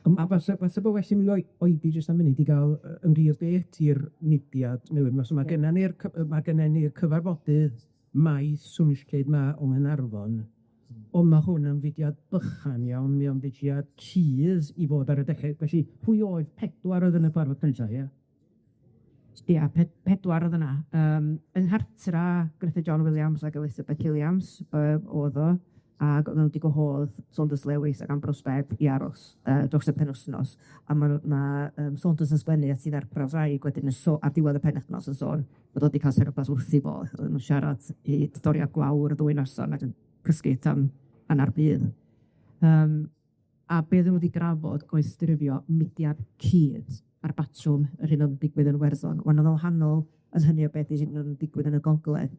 A fase bo' well i mi oedi jyst am munud i ga'l yn rhif be ydi'r mudiad newydd 'ma, so ma' genna ni'r ma' genna ni'r cyfarfodydd maes swnllyd 'ma yng Nghaernarfon, on' ma' hwn yn fudiad bychan iawn, mae o'n fudiad cudd i fod ar y dechre, felly pwy oedd pedwar oedd yn y cyfarfod cynta, ie? Ia, pedwar oedd yna. Yng nghartra Gruffydd John Williams ac Elizabeth Williams o'dd o, ac oedden nhw wedi gwahodd Saunders Lewis ac Ambrose Bebb i aros dros y penwsnos, a ma' Saunders yn sgwennu at 'i ddarpar wraig wedyn yn ar diwedd y penwthnos yn sôn bod o 'di ca'l rwbath wrth 'i bodd, oedden nw'n siarad hyd doriad gwawr y ddwy noson ac yn cysgu tan hannar dydd. A be oedden nw wedi drafod oedd strifio mudiad cyd ar batrwm yr hyn o'dd yn digwydd yn Iwerddon. Wan o'dd o'n wahanol yn hynny o beth i hyn o'dd yn digwydd yn y gogledd.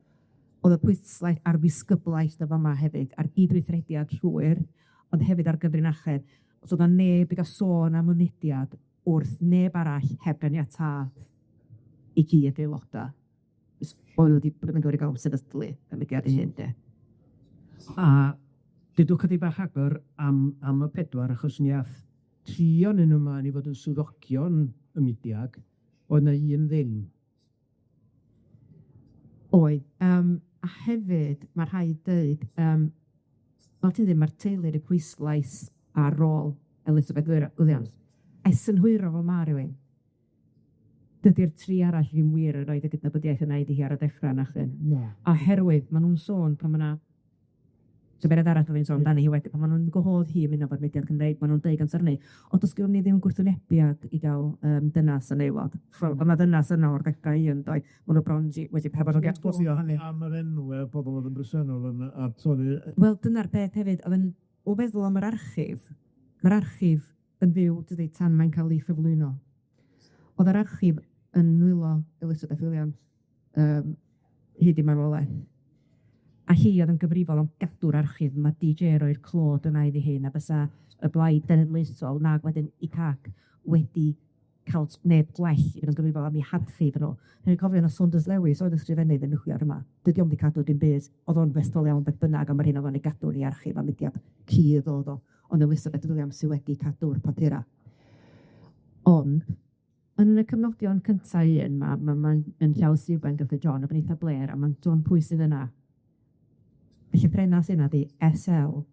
O'dd y pwyslais ar ddisgyblaeth yn fama hefyd, ar gydweithrediad llwyr, ond hefyd ar gyfrinachedd. So o'dd 'na neb i ga'l sôn am y mudiad wrth neb arall heb ganiatâd i gyd aeloda. Oedd wedi bod yn gor'o' ga'l sefydlu y mudiad ei hun de. A dudwch chydig bach rhagor am y pedwar, achos mi ath Tri o'nyn nw mlaen i fod yn swyddogion y mudiad, oedd 'na un ddim. Oedd, yym a hefyd ma' rhaid deud, yym fel ti'n dweud, ma'r teulu roi pwyslais ar rôl Elizabeth Williams, a'i synhwyro fo ma' rywun. Dydi'r tri arall ddim wir yn roid y gydnabyddiaeth yna iddi hi ar y dechra nachdi? Na. Oherwydd ma' nw'n sôn pan ma' 'na gymeriad arall fyddai'n sôn amdani hi wedyn, pan ma' nw'n gwahodd hi i ymuno efo'r mudiad Cymreig, ma' nw'n deud amser hynny, o do's gynnon ni ddim gwrthwynebiad i ga'l yym dynas yn aelod. Ch'mo' o' 'na ddynas yna o'r ddechra un doedd? Ma' nw bron 'di wedi Cofio hynny am yr enwe o bobol o'dd yn bresennol yn y a sori Wel, dyna'r peth hefyd, o'dd yn o feddwl am yr archif, ma'r archif yn fyw dydi tan mae'n ca'l 'i chyflwyno. O'dd yr archif yn nwylo Elizabeth Williams yym hyd 'i marwolaeth. A hi oedd yn gyfrifol am gadw'r archif, ma' Dee Jay roi'r clod yna iddi hi, na fysa y blaid genedlaethol nag wedyn UCAC wedi ca'l neb gwell i fod yn gyfrifol am 'u harchif nhw. Rwy'n cofio na Saunders Lewis oedd ysgrifennydd y mudiad yma. Dydi o'm 'di cadw dim byd, o'dd o'n fethol iawn beth bynnag am yr hyn o'dd o'n ei gadw yn ei archif am mudiad cudd o'dd o, ond Elizabeth Williams sy wedi cadw'r papura. Ond yn y cyfnodion cynta un, ma' ma' ma'n yn llawysgrifau'n gyda John a ma'n eitha blêr, a ma'n sôn pwy sydd yna. Y llythrena sy yna 'di S L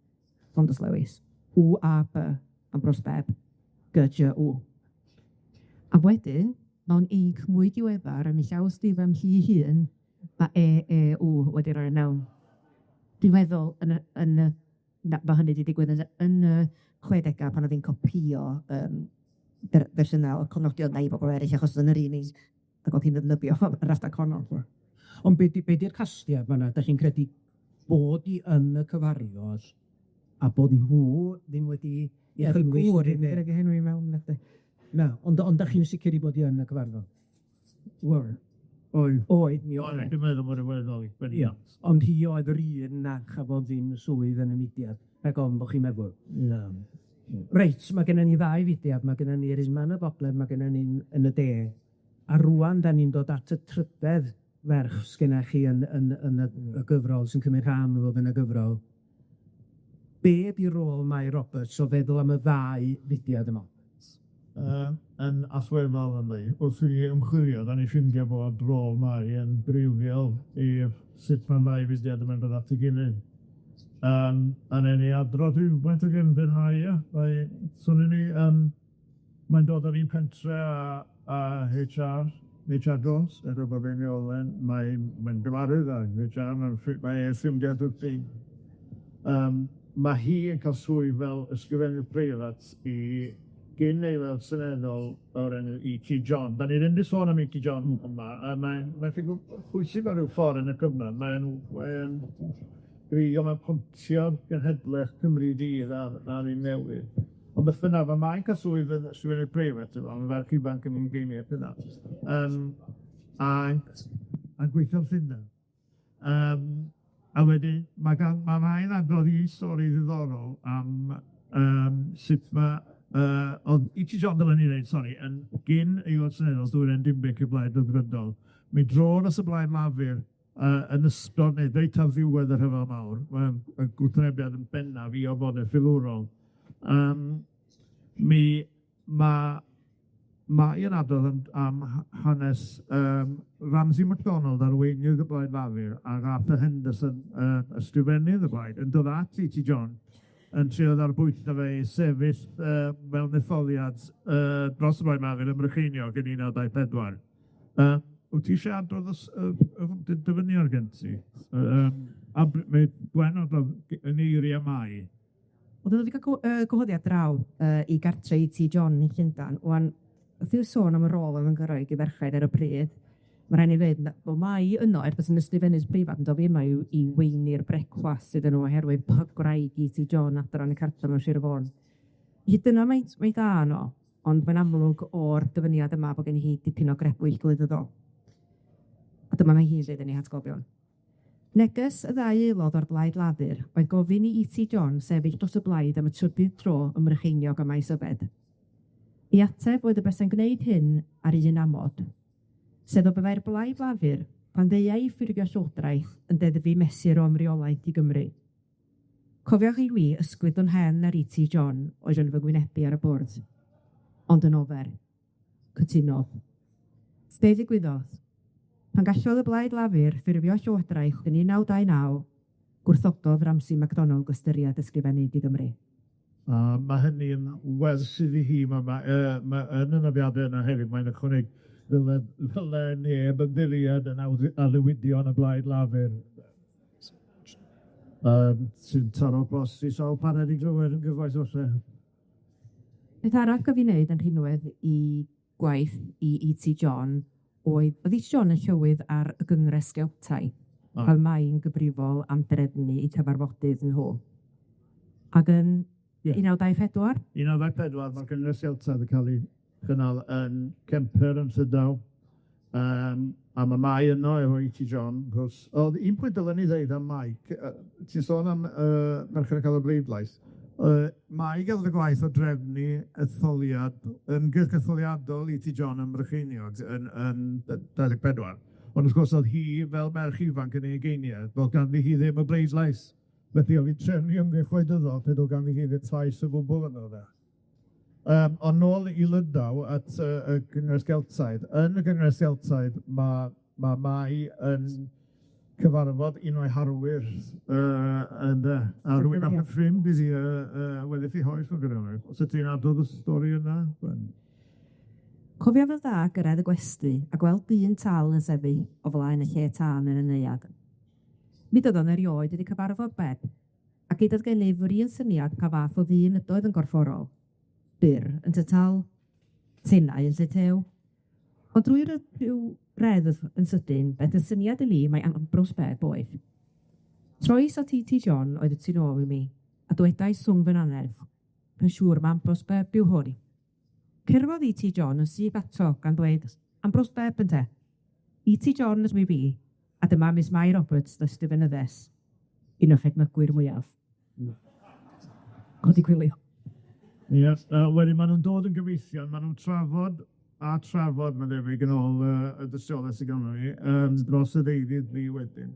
Saunders Lewis, W A B Ambrose Bebb, Gy Jy W. A wedyn, mewn inc mwy diweddar yn ei llawysgrifan hi hun, ma' E E W wedi roi mewn. Dwi'n meddwl yn y yn y na- ma' hynny 'di digwydd yn y yn y chwedega pan o'dd 'i'n copïo yym fersiynau o'r cofnodion 'na i bobol eryll, achos yn yr un un ag o'dd hi'n ddefnyddio yr adag honno. Ond be' 'di be' 'di'r casgliad fan 'na? 'Dach chi'n credu bod 'i yn y cyfarfod a bod nhw ddim wedi 'i chynnwys Gŵr ddim wedi henwi mewn nacdi? Na, ond ond 'dach chi'n sicir 'i bod hi yn y cyfarfod? Wel, oedd. Oedd, mi oedd. Dwi'n meddwl bod y weddol Ia, ond hi oedd yr un na chafodd ddim swydd yn y mudiad, rhag ofn bo' chi'n meddwl. Na. Reit, ma' gennyn ni ddau fudiad, ma' gennyn ni'r un 'ma yn y gogledd, ma' gennyn ni yn y de, a rŵan 'dan ni'n dod at y trydedd ferch sgennach chi yn yn yn y y gyfrol sy'n cymryd rhan fod yn y gyfrol. Be' 'di rôl Mai Roberts o feddwl am y ddau fudiad yma? Yn allweddol yndi, wrth i ni ymchwilio, 'dan ni ffindio bod rôl Mai yn greiddiol i sut ma'r ddau fudiad yma'n dod at 'i gilydd. A newn ni adrodd rhywfaint o gefndir rhai, ia? Mai, swn i yym mae'n dod o'r un pentre â â Heitch Are, Heitch Are Jones, er bod fe'n mae'n mae'n gyfarwydd â Heitch Are, mae'n mae e'n ffrindia dwtyn. Ma' hi yn ca'l swydd fel ysgrifennydd preifat i gyn aelod seneddol o'r enw E T John. 'Dan ni ddim 'di sôn am E T John yma, a mae'n mae'n ffigwr pwysig mewn ryw ffor yn y cyfnod, mae'n mae'n greiddiol, mae'n pontio'r genhedlaeth Cymru Fydd a'r a'r un newydd. Ond beth bynnag, ma' mae'n ca'l swydd yn ysgrifennydd preifat efo, ma' ferch ifanc yn ugeinie hynna, yym a a'n gweithio'n Llundan. Yym a wedyn ma' gan ma' Mai'n adrodd 'i stori ddiddorol am yym sut ma' o'dd E T John dylen i ddeud sori, yn gyn aelod seneddol Dwyrain Dinbych y Blaid Ryddfrydol, mi drodd at y Blaid Lafur yy yn ystod neu reit ar ddiwedd y Rhyfel Mawr, mae'n y gwrthwynebiad yn bennaf i orfodedd filwrol. Yym mi ma' mae yn adrodd am am hanes yym Ramsay MacDonald, arweinydd y Blaid Lafur, ac Arthur Henderson, yy ysgrifennydd y Blaid, yn dod at E T John yn trio ddarbwyllo fe i sefyll yy mewn etholiad yy dros y Blaid Lafur ym Mrycheiniog yn un naw dau pedwar. Yy wyt ti isie adrodd y s- y y dyfyniad gen ti? Yy yym a b- Gwen adrodd yn eiria Mai. Oedden nhw wedi cael gwahoddiad draw yy i gartre E T John yn Llundan, ŵan wrth i'w sôn am y rôl oedd yn gyrraedd i ferched ar y pryd, ma' raid ni ddweud na- bo' Mai yno, er bod yn ysgrifennydd preifat yn dod yma i'w i weini'r brecwast iddyn nhw oherwydd bod gwraig E T John adra yn y cartre mewn Sir Fôn. Hyd dyna mae mae dda yno, ond mae'n amlwg o'r dyfyniad yma bod gen hi dipyn o grebwyll gwleidyddol. A dyma mae hi'n dweud yn ei hatgofion. Neges y ddau aelod o'r Blaid Lafur oedd gofyn i E T John sefyll dros y blaid am y trydydd tro ym Mrycheiniog a Maes Yfed. I ateb oedd y bysa'n gwneud hyn ar un amod, sef y byddai'r Blaid Lafur, pan ddeuai i ffurfio Llywodraeth, yn deddfu mesur o ymreolaeth i Gymru. Cofiwch i mi ysgwyd yn mhen ar E T John oedd yn fy ngwynebu ar y bwrdd, ond yn ofer. Cytunodd. Be ddigwyddodd? Pan gallodd y Blaid Lafur ffurfio Llywodraeth yn 1929, gwrthododd Ramsay MacDonald ystyried ysgrifennu i Gymru. A ma' hynny yn wers iddi hi, ma' ma' yy ma' yn y nodiade yna hefyd, mae'n ychwanegu ddyle ddyle neb ymddiried yn addewidion y Blaid Lafur. Sy'n taro bost i sawl paned i glywed yn gyfoes falle. Peth arall gyf fi wneud yn rhinwedd i gwaith i E T John oedd, oedd E T John yn llywydd ar y Gyngres Geltaidd, fel mae'n gyfrifol am drefnu 'u cyfarfodydd nhw. Ac yn 1924? 1924, ma'r Gyngres Geltaidd yn ca'l 'i chynnal yn Kemper yn Llydaw, yym a ma' Mai yno efo E T John, wrth gwrs. O'dd un pwynt dylen ni ddeud am Mai, ti'n sôn am Merched yn ca'l y bleidlais, Mai gafodd y gwaith o drefnu etholiad, ymgyrch etholiadol E T John ym Mrycheiniog yn yn 24, ond wrth gwrs o'dd hi fel merch ifanc yn ei ugeinie, do'dd ganddi hi ddim y bleidlais, felly o'dd 'i'n trefnu ymgyrch wleidyddol lle do'dd ganddi hi ddim llais o gwbwl yno fe. Ond nôl i Lydaw at y Gyngres Geltaidd. Yn y Gyngres Geltaidd, ma' Mai yn cyfarfod un o'i harwyr ynde, a rywun nath yn ffrind iddi weddill ei hoes mewn gwirionedd. Os y ti'n adrodd y stori yna, Gwen? Cofiaf yn dda gyrraedd y gwesty a gweld dyn tal yn sefyll o flaen y lle tân yn y neuadd. Nid oeddwn erioed wedi cyfarfod Beb, ac nid oedd gennyf yr un syniad pa fath o ddyn ydoedd yn gorfforol. Byr yn tal, tenau yn lle tew. Ond drwy rhyw reddf yn sydyn, daeth y syniad i mi mai Ambrose Bebb oedd. Troes at E T John oedd y tu nôl i mi, a dwedais rhwng fy nannedd, Rwy'n siŵr ma' Ambrose Bebb yw hwn. Cyrfodd E T John yn syth ato gan ddweud, Ambrose Bebb ynte? E T John ydw i fi, a dyma Miss Mai Roberts, ysgrifenyddes, un o chefnogwyr mwyaf. Codi gwylio. Ie, wedyn ma' nw'n dod yn gyfeillion, ma' nw'n trafod a trafod, ma'n debyg, yn ôl y dystiolaeth sy gynnon ni, dros y ddeuddydd dri wedyn.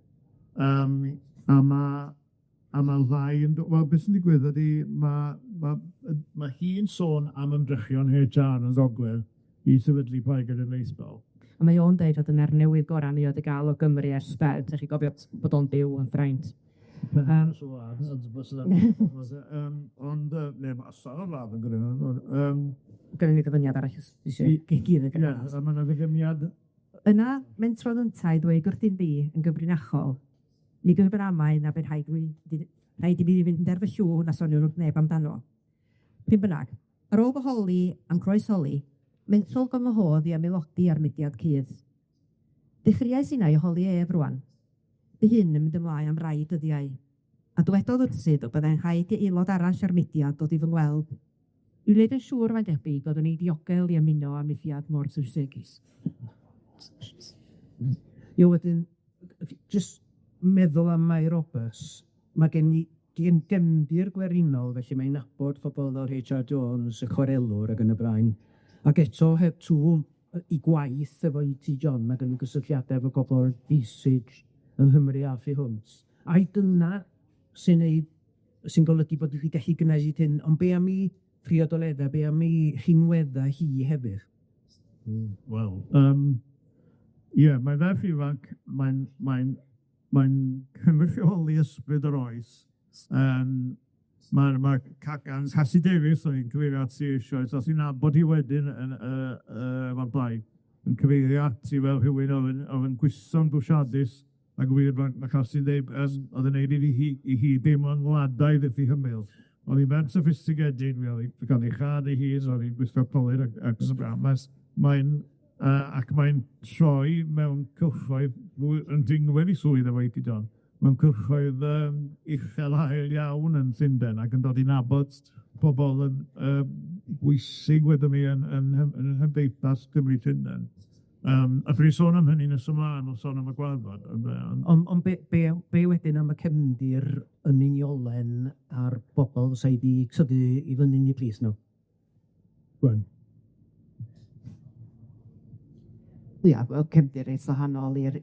A ma'r ddau yn wel, beth sy'n digwydd ydi, ma' hi'n sôn am ymdrechion H R yn Gogledd i sefydlu Plaid Genedlaethol. A mae o'n deud oedd yna'r newydd gorau mi oedd i gael o Gymru ers sbel, dach chi'n gofio bod o'n byw yn Ffrainc. Ond ne, ma' yn Gynnon ni ddyfyniad arall os isio Ie, a ma' 'na ddyfyniad. Yna, mentrodd yntau ddweud wrthym fi yn gyfrinachol, nid oedd yn amau na bydd rhaid i rhaid i mi fynd ar fy llw na soniwn wrth neb amdano. Pryd bynnag, ar ôl fy holi am croesholi, mentrol fy ngwahodd i ymaelodi â'r mudiad cudd. Dechreuais innau holi ef rŵan. Bu hyn yn mynd ymlaen am rai dyddiau, a dywedodd wrthyd y byddai'n rhaid i aelod arall o'r mudiad dod i fy ngweld, i wneud yn siŵr mae'n debyg oeddwn i'n ddiogel i ymuno â mudiad mor trwsig. Ie, wedyn, jyst meddwl am Mai Roberts, ma' gen i gefndir gwerinol, felly mae'n nabod pobol fel H R Jones, y chwarelwr ac yn y blaen, ac eto heb trw 'i gwaith efo E T John, ma' gynno gysylltiade efo gobol bwysig yng Nghymru a thu hwnt. Ai dyna sy'n neud sy'n golygu bod wedi gallu gneud hyn, ond be am 'i priodoledda, be am 'i rhinwedda hi hefyd? Wel, ie, mae'n ferch ifanc, mae'n mae'n mae'n cynrychioli ysbryd yr oes. Ma' Cagan, Cassie Davies, o'n i'n cyfeirio ati eisoes, os i'n nabod hi wedyn yn efo'r blaid, yn cyfeirio ati fel rhywun o'dd yn o'dd yn gwiso'n drwsiadus, ac wir ma' Cassie'n deud o'dd yn neud iddi hi i hi deimlo'n wladaidd wrth 'i hymyl. O'dd hi'n ferch soffistigedig, mi o'dd 'i ganddi chad ei hun, o'dd hi'n gwisgo colur ac yn y blaen, mae'n ac mae'n troi mewn cylchoedd fwy yn dinwedd 'i swydd efo E T John, mewn cylchoedd uchel hael iawn yn Llundain ac yn dod i nabod pobol yn bwysig wedwn ni yn yn yn nghymdeithas Cymry Llundain. A dwi'n sôn am hynny nes ymlaen, wrth sôn am y gwarfod, ynde, ond Ond be be be wedyn am y cefndir yn uniolen a'r bobol sy 'di tyfu i fyny yn 'u plith nw? Gwen. Ia, wel cefndir reit wahanol i'r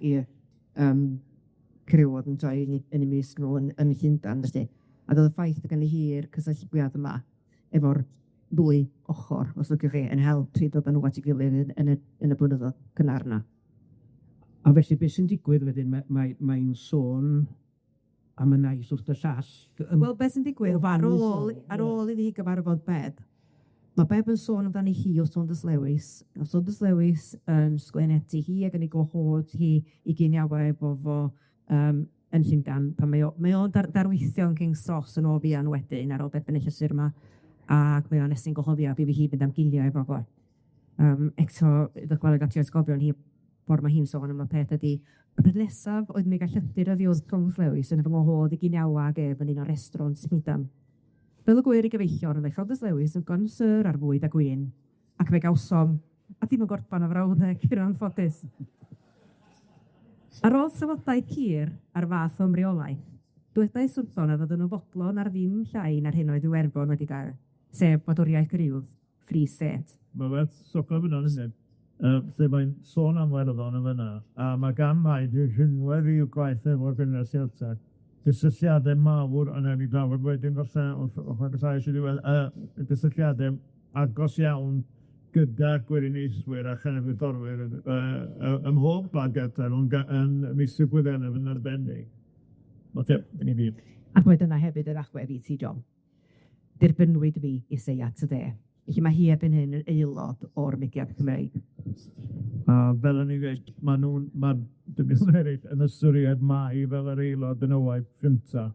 criw o'dd yn troi yn 'u mysg nw yn Llundan, felly. A do'dd y ffaith bo' gynni hi'r cysylltiad yma efo'r ddwy ochor, os liciwch chi, yn help i dod â nw at 'i gilydd yn yn y yn y blynyddodd cynnar 'na. A felly be' sy'n digwydd wedyn, ma' mae mae'n sôn am y naill wrth y llall. Wel, be' sy'n digwydd ar ôl ar ôl iddi gyfarfod Beb, ma' Beb yn sôn amdani hi wrth Saunders Lewis, ma' Saunders Lewis yn sgwennu ati hi ac yn ei gwahodd hi i giniawa efo fo yym yn Llundan, pan mae o mae o'n darlithio yn King's Cross yn ôl fuan wedyn ar ôl derbyn y llythyr 'ma, ac mae o'n estyn gwahoddiad iddi hi fynd am ginia efo fo. Eto, ddychwelyd at 'i atgofion hi, ffor ma' hi'n sôn am y peth ydi, y peth nesaf oedd mi ga'l llythyr oddi wrth Saunders Lewis yn fy ngwahodd i giniawa ag ef yn un o restraunt Llundan. Fel y gweir i gyfeillion, roedd Saunders Lewis yn connoisseur ar fwyd a gwin, ac fe gawsom, a dim yn gorffan y frawddeg yn anffodus. Ar ôl trafodaeth hir ar fath o ymreolaeth, dywedais wrtho na fyddwn yn fodlon ar ddim llai na'r hyn oedd Iwerddon wedi gael, sef gwladwriaeth gryf, Free State. Ma' werth stopio fan 'na lle mae'n sôn am Werddon yn fanna, a ma' gan mai rhinwedd i'w gwaith efo'r Gymdeithas Geltaidd, gysylltiade mawr, a nawn ni drafod wedyn falle wrth ochr y llais i ddiwedd, gysylltiade agos iawn gyda gweriniaethwyr a chenedlaetholwyr ym mhob gwlad Geltaidd, ond yn meysydd Gwyddeleg yn arbennig. Ocê, i ni. Ac mae dyna hefyd yr agwedd i ti, John. Derbynwyd fi i Seiat y De. Felly mae hi erbyn hyn yn aelod o'r mudiad Cymreig. A fel o'n i'n gweud, ma' nw'n ma'r dynion eraill yn ystyried mai fel yr aelod benywaidd gynta,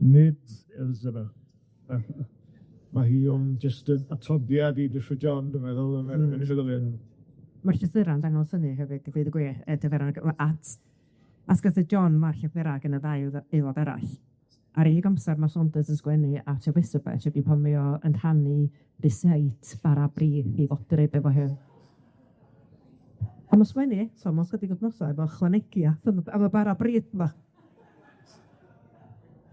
nid Elizabeth. Ma' hi ond jyst yn atodiad i Diffwys John, dwi'n meddwl, yn yn. Ma'r llythyra'n dangos hynny hefyd, a gweud y gwir, at at gyda John ma'r llythyra gan y ddau aelod arall. Ar unig amser ma' Saunders yn sgwennu at Elizabeth ydi pan mae o yn rhannu ryseit bara brith 'i fodryb efo hi. A ma' sgwennu eto mewn chydig wythnosau efo ychwanegiad am y bara brith 'ma.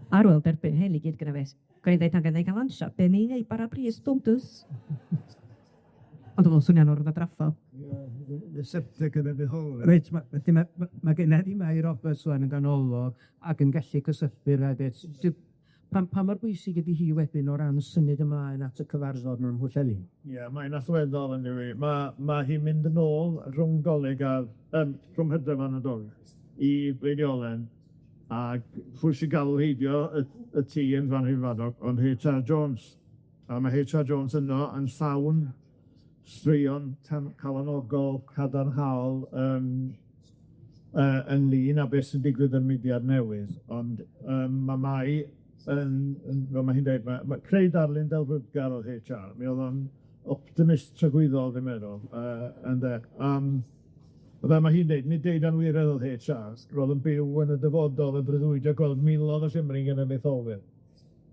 Ar ôl derbyn hyn i gyd gynna fi, gwna i ddeud pan gynna i ga'l amsar, be' ni'n neud bara brith stonders? Ond o'dd o'n swnio'n ormod o. Ie, septic yn y hole. Reit, ma' felly ma' ma' ma' genna i Mai Roberts rŵan yn ganolog ac yn gallu cysylltu'r hefyd. Pa pa mor bwysig ydi hi wedyn o ran symud ymlaen at y cyfarfod mewn Mhwllheli? Ie, mae'n allweddol yndyw 'i. Ma' hi'n mynd yn ôl rhwng Dolig a rhwng Hydref a Nadolig i Deiniolen, ag pwy sy'n galw heibio y tŷ yn Llanrhiw ond Heitch Are Jones. A ma' Heitch Are Jones yno yn llawn straeon calonogol, cadarnhaol, ynglyn â beth sy'n digwydd yn mudiad newydd, ond ma' Mai yn yn fel ma' hi'n deud, ma' creu darlun delfrydgar o'dd Heitch Are, mi o'dd o'n optimist tragwyddol, dwi'n meddwl, ynde, fel ma' hi'n deud, nid deud anwiredd o'dd Heitch Are, ro'dd yn byw yn y dyfodol yn breuddwydio gweld milodd o Gymry genedlaetholwyr,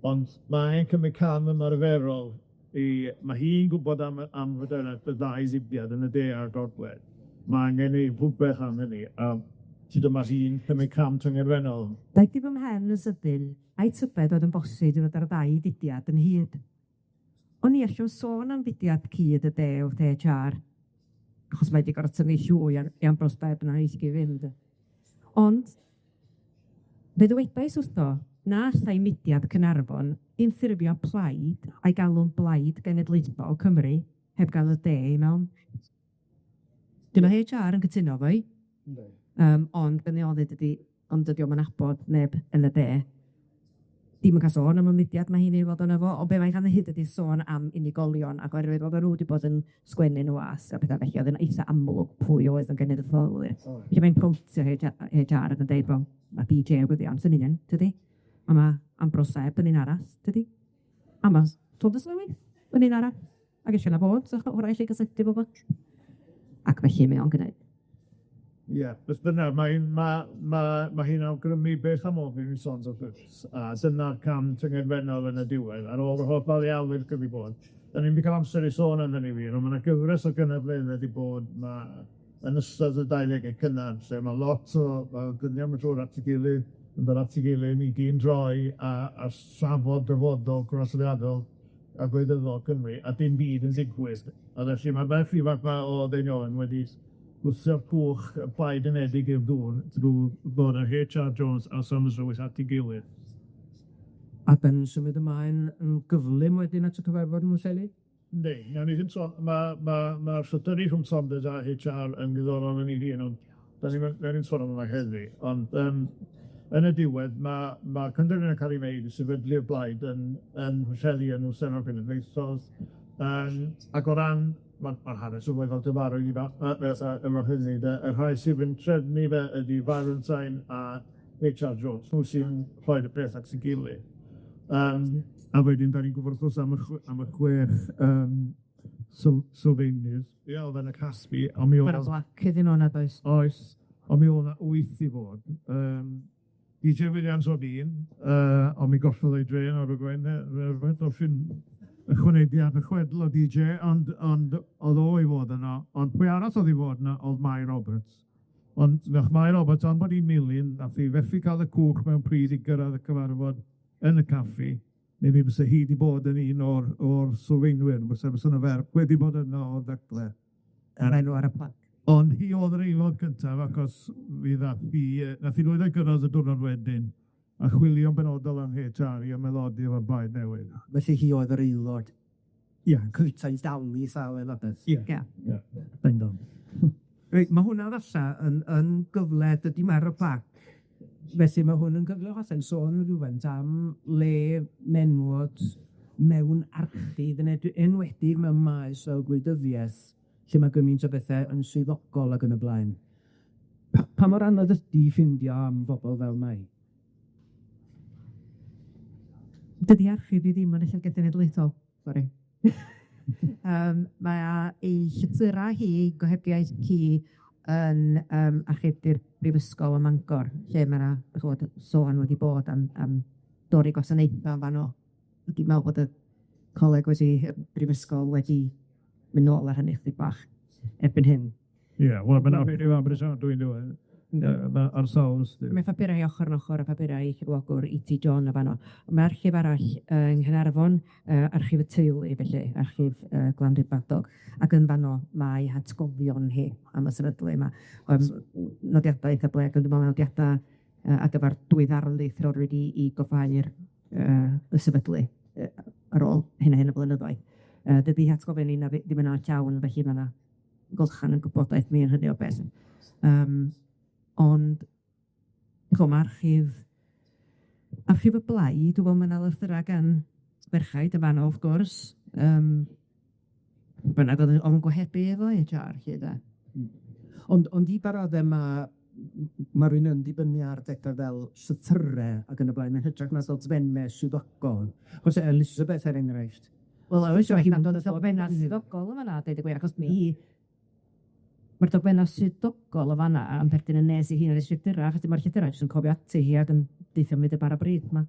ond mae'n cymryd cam ymarferol i, ma' hi'n gwbod am fodolaeth y ddau fudiad yn y de a'r gogledd, ma' angen neud rhwbeth am hynny, a dyma hi'n cymryd cam tyngedfennol. Daeth i fy mhen yn sydyn, a'i tybed oedd yn bosib i fod ar ddau fudiad ynghyd. O'n i allwn sôn am fudiad cyd y de wrth Heitch Are, achos mae 'di gor'o' tynnu llwy ar i Ambrose Bebb na i fynd. Ond fe ddwedais wrtho na allai mudiad Cynarfon ddim ffurfio plaid a'i galw'n Blaid Genedlaethol Cymru heb gael y de i mewn. Dyma Heitch Are yn cytuno efo fi. Ond be' mae o ddeud ydi, ond dydi o'm yn nabod neb yn y de. Dim yn ca'l sôn am y mudiad ma' hi'n aelod ohono fo, ond be' mae'n ca'l hyd ydi sôn am unigolion, ac oherwydd oedden nw wedi bod yn sgwennu yn y wasg a petha felly, oedd yn eitha amlwg pwy oedd yn genedlaetholwyr. Felly mae'n quotio Heitch Are ac yn deud, wel, ma' Bee Jay Williams yn un, tydi? A ma' Ambrose Bebb yn un arall, tydi? A ma' Saunders Lewis yn un arall. Ac ella na fo, so hwrach i gysylltu bobol. Ac felly mae o'n gneud. Ie, beth bynnag, mae'n ma' ma' ma' hi'n awgrymu beth am ofyn i Saunders Lewis, a dyna'r cam tyngedfennol yn y diwedd, ar ôl yr holl aliawyd gyda bod. 'Dan ni'm 'di ca'l amser i sôn am hynny wir, on' ma' 'na gyfres o gynadledde 'di bod ma' yn ystod y dauddege cynnar, lle ma' lot o dynion yn dod at 'i gilydd, yn dod at 'i gilydd i gyn droi a thrafod dyfodol cyfansoddiadol a gwleidyddol Cymru, a dim byd yn digwydd. A felly ma'r ferch ifanc 'ma o Deiniolen wedi gwthio cwch y Blaid Unedig i'r dŵr drw ddod â Heitch Are Jones a Saunders Lewis at 'i gilydd. A 'dan ni'n symud ymlaen yn gyflym wedyn at y cyfarfod ym Mhwllheli? Yndi, nawn ni ddim sôn, ma' ma' ma'r llythyri rhwng Saunders a Heitch Are yn ddiddorol yn 'i hun, ond 'dan ni'm yn nawn ni'm sôn am hwnna heddi, ond yym yn y diwedd ma' ma'r penderfyniad ca'l 'i wneud i sefydlu'r blaid yn yn Mhwllheli yn y Genedlaethol, yym ac o ran ma'r ma'r hanes yn weddol gyfarwydd i ba- yy efo hynny de, y rhai sydd yn trefnu fe ydi Valentine a Heitch Are Jones, nhw sy'n rhoi'r peth at 'i gilydd. Yym a wedyn 'dan ni'n gwbod wrth gwrs am y chwe- am y chwech yym sylfaenydd, ia, o'dd yn y casglu, on' mi o'dd... Ma' 'na blac iddyn nw yn does? Oes, on' mi o'dd 'na wyth i fod. Yym Dee Jay Williams o'dd un, on' mi gollodd o'i drên ar y rywbeth ychwanegu at y chwedl o Dee Jay, ond ond o'dd o i fod yno, ond pwy arall o'dd i fod yno o'dd Mai Roberts. Ond nath Mai Roberts, am bod 'i'n milyn, nath hi fethu ca'l y cwch mewn pryd i gyrradd y cyfarfod yn y caffi, neu mi fysa hi 'di bod yn un o'r o'r sylfaenwyr, fysa fysa 'na ferch wedi bod yno o'r ddechre. Yr enw ar y plac. Ond hi o'dd yr aelod cyntaf, achos mi ddath hi yy nath hi lwyddo i gyrradd y diwrnod wedyn, a chwilio'n benodol am Heitch Are i ymaelodi efo'r blaid newydd. Felly hi oedd yr aelod. Ia. Cynta i dalu llaw aelodaeth. Ia. Ia. Ia. Bendant. Reit, ma' hwnna falla yn yn gyfle, dydy ar y plac, felly ma' hwn yn gyfle falla'n sôn rywfaint am le menwod mewn archif, yn enwedig mewn maes fel gwleidyddiaeth, lle ma' gymaint o bethe yn swyddogol ag yn y blaen. Pa mor anodd ydi ffindio am bobol fel 'na? Dydi archif fi ddim yn y Llyfrgell Genedlaethol, sori. Mae ei llythyra hi, gohebiaeth hi yn yym archifdi'r Brifysgol ym Mangor, lle ma' 'na, dach ch'mod, sôn wedi bod am am dorri gwasanaetha yn fan 'no. Dwi'n me'wl bod y coleg wedi y brifysgol wedi mynd nôl ar hynny chydig bach erbyn hyn. Ie, wel, ma' 'na amhrisiadwy ma' ar sawl ystyr. Mae papurau ochr yn ochr â papurau ei chyflogwr E T John yn fanno. Ma' archif arall yng Nghaernarfon, archif y teulu felly, archif Glanrhyd Madog, ac yn fanno mae hatgofion hi am y sefydlu yma. Nodiadau eitha blêg, ond dwi'n meddwl nodiada ar gyfar dwy ddarlith roddwyd i goffáu'r y sefydlu ar ôl hyn a hyn o blynyddoedd. Dydi hatgofion ni na ddim yna llawn, felly ma' 'na golchan yn gwybodaeth mi yn hynny o beth. Ond ch'mo' ma' archif archif y Blaid, wel ma' 'na lythyra gan merchaid yn fanno wrth gwrs, bynnag o'dd yn gohebu efo Heitch Are 'lly de. Ond i ba radde ma' ma' rywun yn dibynnu ar betha fel llythyre ac yn y blaen, yn hytrach na dogfenne swyddogol. Achos Elizabeth er enghraifft. Wel, oes, oedd hi'n dod o ddogfenna swyddogol yn fanna, deud y gwir, achos mi ma'r dogfenna swyddogol yn fanna yn perthyn yn nes i hi na'r llythyra, achos ma'r llythyra jyst yn cofio ati hi ac yn deutha mi y bara bryd 'ma.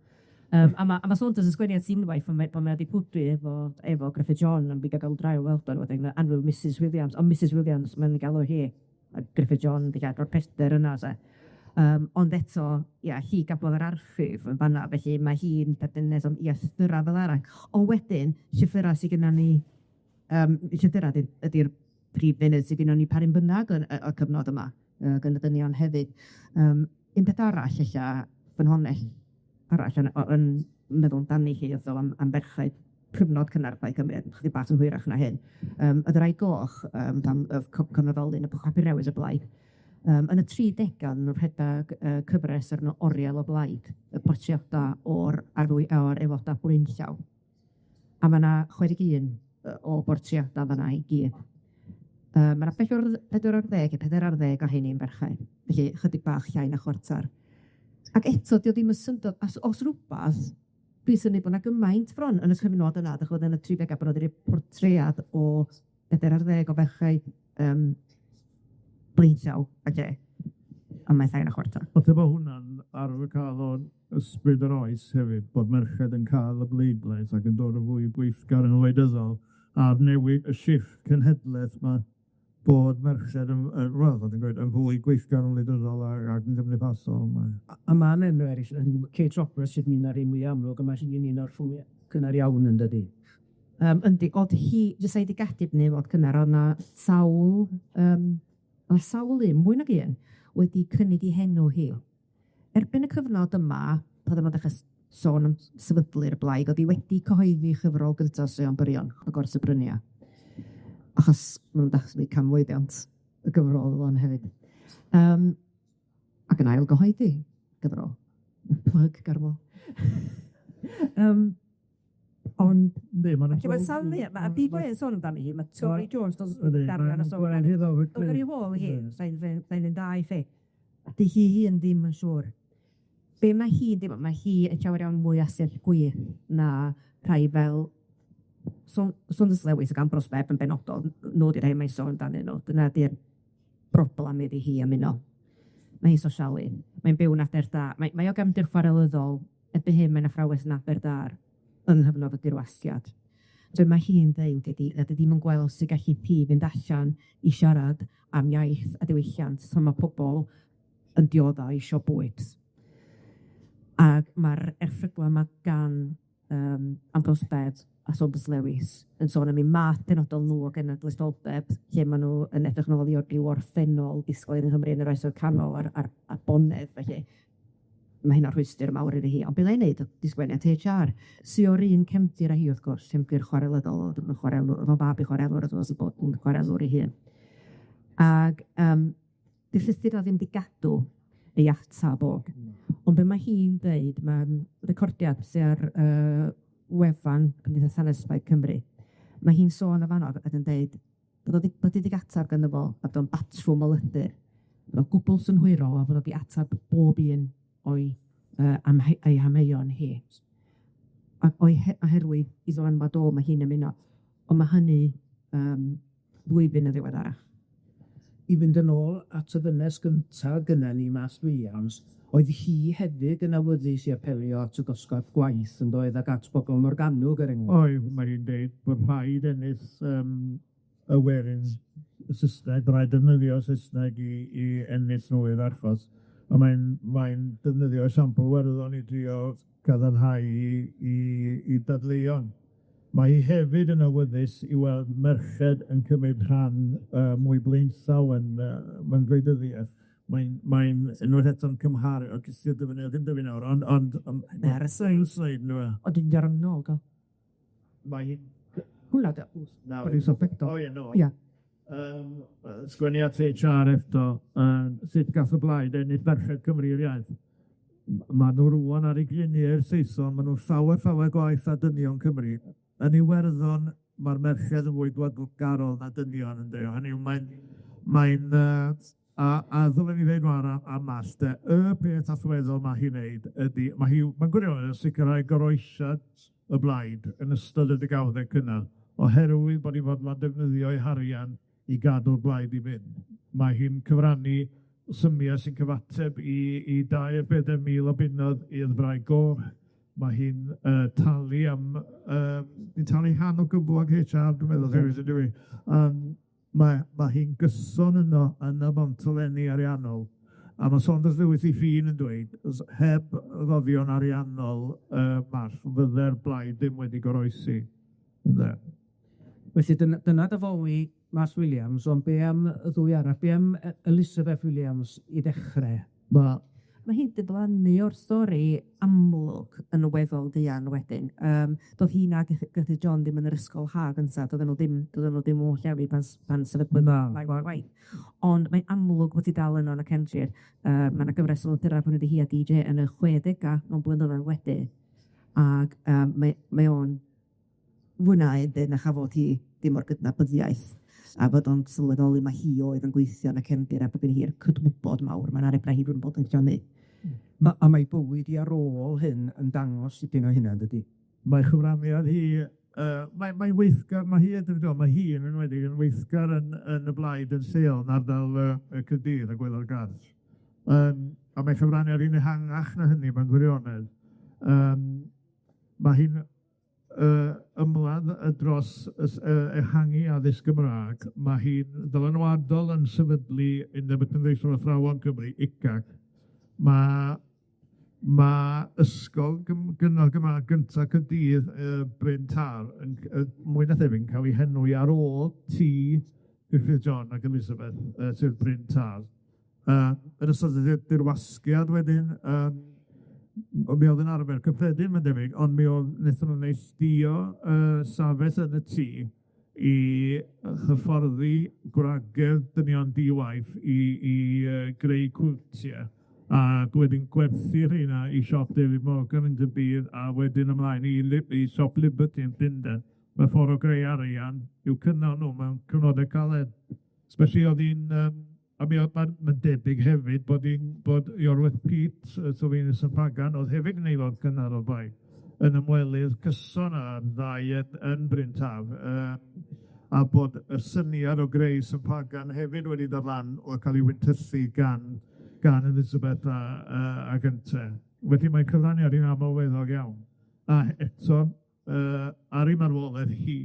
A ma' a ma' Saunders yn sgwennu at unwaith pan mae pan mae o 'di pwdri efo efo Gruffydd John am bigo ga'l draw weld o wedyn annwyl Misys Williams, on' Misys Williams mae'n galw hi, a Gruffydd John 'di gadw'r pellter yna te. Ond eto, ia, hi gafodd yr archif yn fanna, felly mae hi'n perthynas ond ia, llythyra fel arall. On' wedyn, llythyra sy gynna ni, llythyra ydi'r prif funud sy gynnon ni par un bynnag yn y cyfnod yma, gan y dynion hefyd. Un peth arall ella, ffynhonnell arall yn yn meddwl amdani hi, wrth feddwl am ferched cyfnod cynnar Plaid Cymru, chydig bach yn hwyrach na hyn. Oedd y Rai Goch, dan y cyfnodolyn y papur newydd y Blaid, yn y tri dega oedden nhw'n rhedag cyfres ar enw Oriel o Blaid, y portreada o'r arwy- o'r aelodau blaenllaw. A ma' 'na 61 o bortreada fanna i gyd. Ma' 'na pedwar ar ddeg ne' pedair ar ddeg o rheini'n ferched, felly chydig bach llai na chwarter. Ac eto, 'di o ddim yn syndod, os rwbath, dwi'n synnu bo' 'na gymaint bron yn y cyfnod yna, dach ch'mod yn y tridega, bod 'na 'di roi portread o bedair ar ddeg o ferched blaenllaw, ag e, ond mae'n llai na chwarter. Falle bo' hwnna'n arwyddocâd o ysbryd yr oes hefyd, bod merched yn ca'l y bleidlais ac yn dod yn fwy gweithgar yn wleidyddol, a'r newid, y shift cenhedlaeth 'ma, bod merched yn wel, fel dwi'n gweud, yn fwy gweithgar yn wleidyddol ac yn gymdeithasol. A ma' 'na enwe eryll, yn Kate Roberts sydd yn un o'r rei mwya amlwg, a ma' hi'n un o'r fwya cynnar iawn yn dydi? Yndi, o'dd hi, jyst rhaid i gadw ni fod cynnar, o'dd 'na sawl o' sawl un, mwy nag un, wedi cynnig 'i henw hi. Erbyn y cyfnod yma, pan o'dd o'n dechre sôn am sefydlu'r blaid, o'dd 'i wedi cyhoeddi chyfrol gynta Straeon Byrion, y Gors y Brynia, achos ma' nw'n dathlu canmlwyddiant y gyfrol rŵan hefyd. Yym ac yn ail gyhoeddi gyfrol. Plug Garmo. Ond Yndi, ma' 'na Felly mae'n sawl le, ma' Dee Jay yn sôn amdani hi, ma' Tory Jones dos darllen y sôn Dod ar ei hôl hi, sain da i chi. 'Di hi hun ddim yn siŵr. Be' ma' hi yn deimlo, ma' hi yn llawer iawn mwy asgell chwith na rhai fel Saunders Lewis ac Ambrose Bebb yn benodol, nw 'di rhai mae'n sôn amdanyn nw, dyna 'di'r broblam iddi hi ymuno. Mae hi'n sosialydd, mae'n byw yn Aberdâr, mae o gefndir chwarelyddol, erbyn hyn mae'n athrawes yn Aberdâr yng nghyfnod y dirwasgiad. Be' ma' hi'n ddeud ydi nad ydi 'im yn gweld sut gallu hi fynd allan i siarad am iaith a diwylliant pan ma' pobol yn diodda isio bwyd. Ag ma'r erthygla 'ma gan Ambrose Bebb a Saunders Lewis yn sôn am eu math penodol nw o genedlaetholdeb, lle ma' nw yn edrych nôl i ryw orffennol disgwyl yng Nghymru yn yr Oesoedd Canol a'r a'r bonedd felly. Ma' hynna'n rhwystyr mawr iddi hi, ond be' ddai neud ydi sgwennu at Heitch Are, sy o'r un cefndir â hi wrth gwrs, cefndir chwarelyddol, o'dd yn chwarelwr, o'dd o'n fab i chwarelwr o'dd o bod yn chwarelwr ei hun. Ag 'di'r llythyr 'na ddim 'di gadw ei atab o, ond be' ma' hi'n deud, ma'n recordiad sy ar wefan Cymdeithas Hanes Plaid Cymru, ma' hi'n sôn yn fanno ac yn deud bod o 'di bod 'i 'di atab ganddo fo, a bod o'n batrwm o lythyr, bod o'n gwbwl synhwyrol a bod o 'di atab bob un o'i ei hamheuon hi. Ac o'i oherwydd 'i ddylanwad o, ma' hi'n ymuno, on' ma' hynny blwyddyn yn ddiweddarach. I fynd yn ôl at y ddynes gynta gynna ni, Mas Williams, oedd hi hefyd yn awyddus i apelio at y dosbarth gwaith yndoedd ac at bobol Morgannwg er enghraifft. Oedd, mae hi'n deud bod rhaid ennill y werin y Sysneg, bo' raid defnyddio Saesneg i ennill nhw i'r achos, a mae'n defnyddio esiampl Werddon i drio gadarnhau 'i dadleuon. Mae hi hefyd yn awyddus i weld merched yn cymryd rhan mwy blaenllaw yn mewn gwleidyddiaeth. Mae'n unwaith eto'n cymharu, o jyst i dyfynnu, ddim dyfynnu nawr, ond Ar y sleid sleid yndyw e? O dwi'n dod nôl do. Mae hi'n Hwnna 'di o. Na. O ie, no. Ia. Sgwennu at Heitch Are eto, sut gath y blaid ennill merched Cymru i'r iaith. Ma' nw rŵan ar 'u glinie i'r Saeson, ma' nw llawer, llawer gwaeth na dynion Cymru. Yn Iwerddon, ma'r merched yn fwy gwladgarol na dynion ynde, hynny yw mae'n a ddylen ni ddeud rŵan am Mas de, y peth allweddol ma' hi'n neud ydi, ma' hi mewn gwirionedd yn sicrhau goroesiad y blaid yn ystod y degawdau cynnar, oherwydd bod 'i fodlon defnyddio ei harian i gadw'r blaid i fynd. Mae hi'n cyfrannu symiau sy'n cyfateb i dair, bedair mil o bunnoedd i'r Ddraig Goch. Ma' hi'n talu am hi'n talu rhan o gyflog Heitch Are, dwi'n meddwl hefyd yndyw 'i? Ma' hi'n gyson yno yn y mantolenni ariannol, a ma' Saunders Lewis ei hun yn dweud, heb roddion ariannol Marsh, fydde'r blaid ddim wedi goroesi, ynde? Felly dyna dy foli Mas Williams, ond be' am y ddwy arall? Be' am Elizabeth Williams i ddechre? Ma' hi'n diflannu o'r stori amlwg yn weddol fuan wedyn. Do'dd hi nag Gruffydd John ddim yn yr ysgol ha gynta, doedden nw ddim doedden nw ddim o Llanelli pan sefydlwyd Waith. Ond mae'n amlwg bod hi dal yno yn y cefndir. Ma' 'na gyfres o lythyra rhwng hi a Dee Jay yn y chwedega mewn blynyddoedd wedyn, ag mae o'n fwy na un na chafodd hi ddim o'r gydnabyddiaeth a bod o'n sylweddoli ma' hi oedd yn gweithio yn y cefndir a bod gyn hi'r cydwybod mawr, ma' 'na rei hi ddim bod yn llonydd. A mae bywyd 'i ar ôl hyn yn dangos dipyn o hynna, dydi? Mae chyfraniad hi mae'n weithgar, ma' hi ma' hi yn enwedig yn weithgar yn y blaid yn lleol, yn ardal y Caerdydd a Gwaelod Garth. A mae chyfraniad hi'n ehangach na hynny mewn gwirionedd. Ma' hi'n ymladd dros ehangu addysg Gymraeg, ma' hi'n ddylanwadol yn sefydlu Undeb y Cenedlaethol Athrawon Cymru, UCAC. Ma' ysgol gynradd Gymraeg gynta Caerdydd, Bryn Târ, yn mwy na thebyg yn ca'l 'i henwi ar ôl tŷ Griffith John ac Elizabeth, sef Bryn Târ. Yn ystod y dirwasgiad wedyn, mi o'dd yn arfer cyffredin, ma'n debyg, ond mi o'dd nethon nw neilltuo safell yn y tŷ i hyfforddi gwragedd dynion di-waith i greu cwiltie, ac wedyn gwerthu rheina i siop David Morgan yn Gaerdydd, a wedyn ymlaen i siop Liberty yn Llundain. Mewn ffordd o greu arian i'w cynnal nw mewn cyfnode caled. Especially o'dd hi'n a mi o'dd ma'n debyg hefyd bod 'i'n bod Iorwerth Peate, sylfaenydd Sain Ffagan, o'dd hefyd yn aelod cynnar o'r blaid, yn ymwelydd cyson â'r ddau yn Bryn Taf, a bod y syniad o greu Sain Ffagan hefyd wedi dod lan o ca'l 'i wyntyllu gan Elizabeth a ag ynte. Wedyn mae cyfraniad hi'n amlweddog iawn, a eto ar ei marwolaeth hi,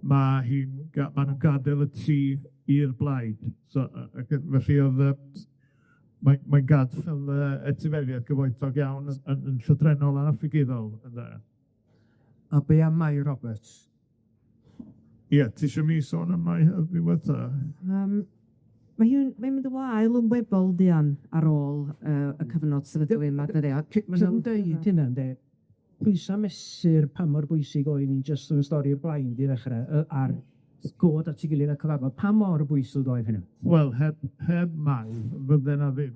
ma' hi'n ma' nw'n gadael y tŷ i'r blaid. So ac felly o'dd mae'n gadael etifeddiaeth gyfoethog iawn yn llythrennol a ffigurol ynde. A be am Mai Roberts? Ie, ti isio mi sôn am Mai rywbeth ta? Mae hi'n mae'n mynd yn wael yn weddol druan ar ôl y cyfnod sefydlu 'ma dydi? A Cyn deud hynna ynde, pwysa mesur pa mor bwysig oedd hi jyst yn y stori'r blaid i ddechre a'r god at 'i gilydd a cyfarfod, pa mor bwysig oedd hynny? Wel, heb Mai, fydde 'na ddim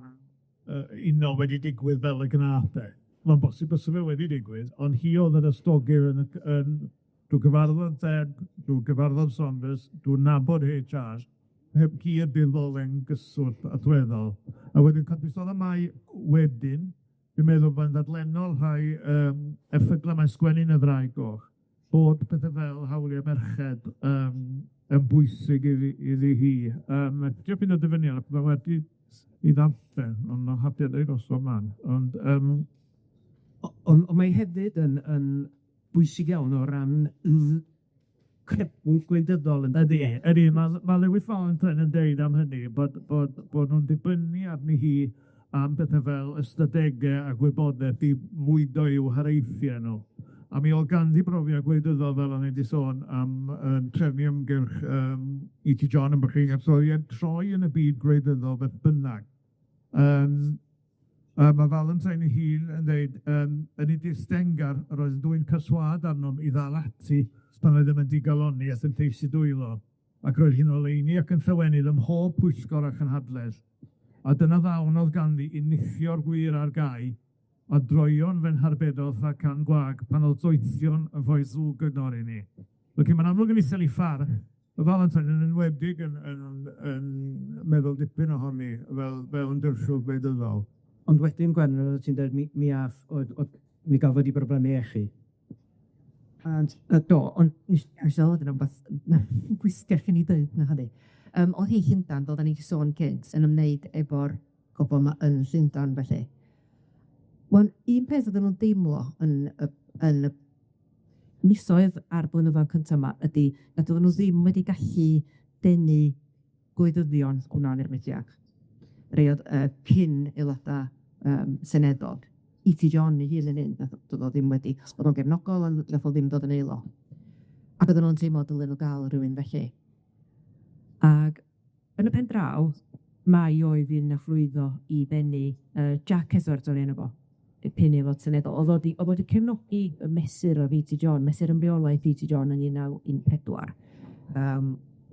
uno wedi digwydd fel y gnath e. Ma'n bosib bysa fe wedi digwydd, ond hi o'dd yr ysgogydd yn drw gyfarfod Deb, drw gyfarfod Saunders, drw nabod Heitch Are, heb hi y ddolen gyswllt allweddol. A wedyn pan dwi'n sôn am Mai wedyn, dwi'n meddwl bod yn ddadlennol rhai erthygla mae'n sgwennu yn y Ddraig Goch, bod pethe fel hawliau merched yn bwysig iddi hi. Trio ffindo dyfyniad, ma' wedi 'i ddarllen, ond ma'n hapus ddeud os o'dd man, ond Ond mae hefyd yn bwysig iawn o ran crebwyll gwleidyddol yndydi? Ydi, ydi, ma' Lewis Valentine yn deud am hynny bod bod bod nw'n dibynnu arni hi am bethe fel ystadege a gwybodaeth i fwydo i'w hareithie nw. A mi o'dd ganddi brofiad gwleidyddol, fel o'n i 'di sôn, am trefnu ymgyrch E T John yn Brycheiniog, so oedd e'n troi yn y byd gwleidyddol beth bynnag. A ma' Valentine ei hun yn deud, yn ei distengar, yr oedd dwyn perswâd arnom i ddal ati pan oeddem yn digaloni a yn lleisi dwylo, ac roedd hi'n oleuni ac yn llawenydd ym mhob pwyllgor a chynhadledd. A dyna ddawn o'dd ganddi i nithio'r gwir ar gau, a droion fe'n harbedodd rhag can gwag pan o'dd doethion yn rhoi ddrwg gyngor i ni. Felly ma'n amlwg yn isel 'i pharch, ma' Valentine yn enwedig yn meddwl dipyn ohoni fel ymgyrchwr gwleidyddol. Ond wedyn Gwen, oeddet ti'n dweud, mi ath, oedd, oedd, mi gafodd 'i brobleme iechyd. And do, ond nes i sylwi rwbath pwysicach i ni ddeud na hynny. O'dd hi Llundan, fel 'dan ni 'di sôn cynt, yn ymwneud efo'r gobol 'ma yn Llundan felly. Wel, un peth oedden nw'n deimlo yn y misoedd a'r blynyddoedd cynta 'ma ydi nad oedden nw ddim wedi gallu denu gwleidyddion hwnna i'r mudiad. Rei o'dd cyn aeloda' seneddol. E T John ei hun yn un, nath do'dd o ddim wedi, o'dd o'n gefnogol, ond nath o ddim dod yn aelod. Ac oedden nw'n teimlo dylen nw ga'l rywun felly. Ag yn y pen draw, Mai oedd un nath lwyddo i ddenu Jack Edwards o'n ei enw fo, y cyn aelod seneddol. O'dd o 'di o'dd o 'di cefnogi y mesur o E T John, mesur ymreolaeth E T John yn 1914.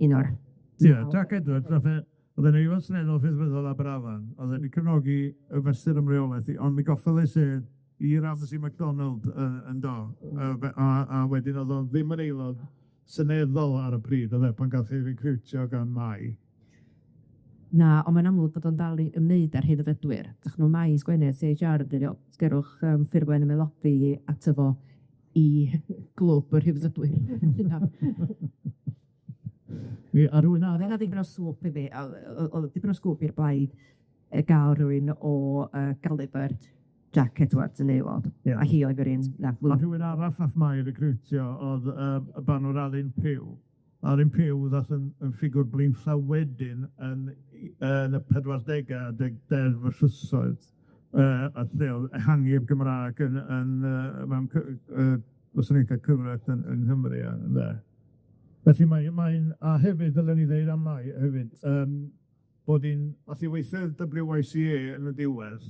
Un o'r... Ie, Jack Edwards, nath e, o'dd e'n aelod seneddol Rhyddfrydol Aberafan, o'dd e 'di cefnogi y mesur ymreolaeth, ond mi gollodd ei sedd i Ramsay MacDonald yn do, a wedyn o'dd o ddim yn aelod seneddol ar y pryd, o'dd e, pan gath ei recriwtio gan Mai. Na, ond mae'n amlwg bod o'n dal i ymwneud â'r rhyddfrydwyr. Dach ch'mo' mae sgwennu C H R dydi o, sgerwch ffurflen ymaelodi ato fo i glwb y rhyddfrydwyr. Mi a rywun arall... O'dd dipyn o sŵp iddi, a o'dd dipyn o sgwp i'r blaid ga'l rywun o galibyr Jack Edwards yn aelod. Ie. A hi oedd yr un nath A rhywun arall nath Mai recriwtio o'dd y barnwr Alun Pugh. Alun Pugh ddath yn ffigwr blaenllaw wedyn yn y pedwardega adeg deddf y llysoedd a lle o'dd ehangu'r Gymraeg yn mewn gwasanaethau cyfraith yn Nghymru a ynde. Felly mae'n, a hefyd ddylen ni ddeud am Mai hefyd, bod 'i'n ath i weithio i'r WYCA yn y diwedd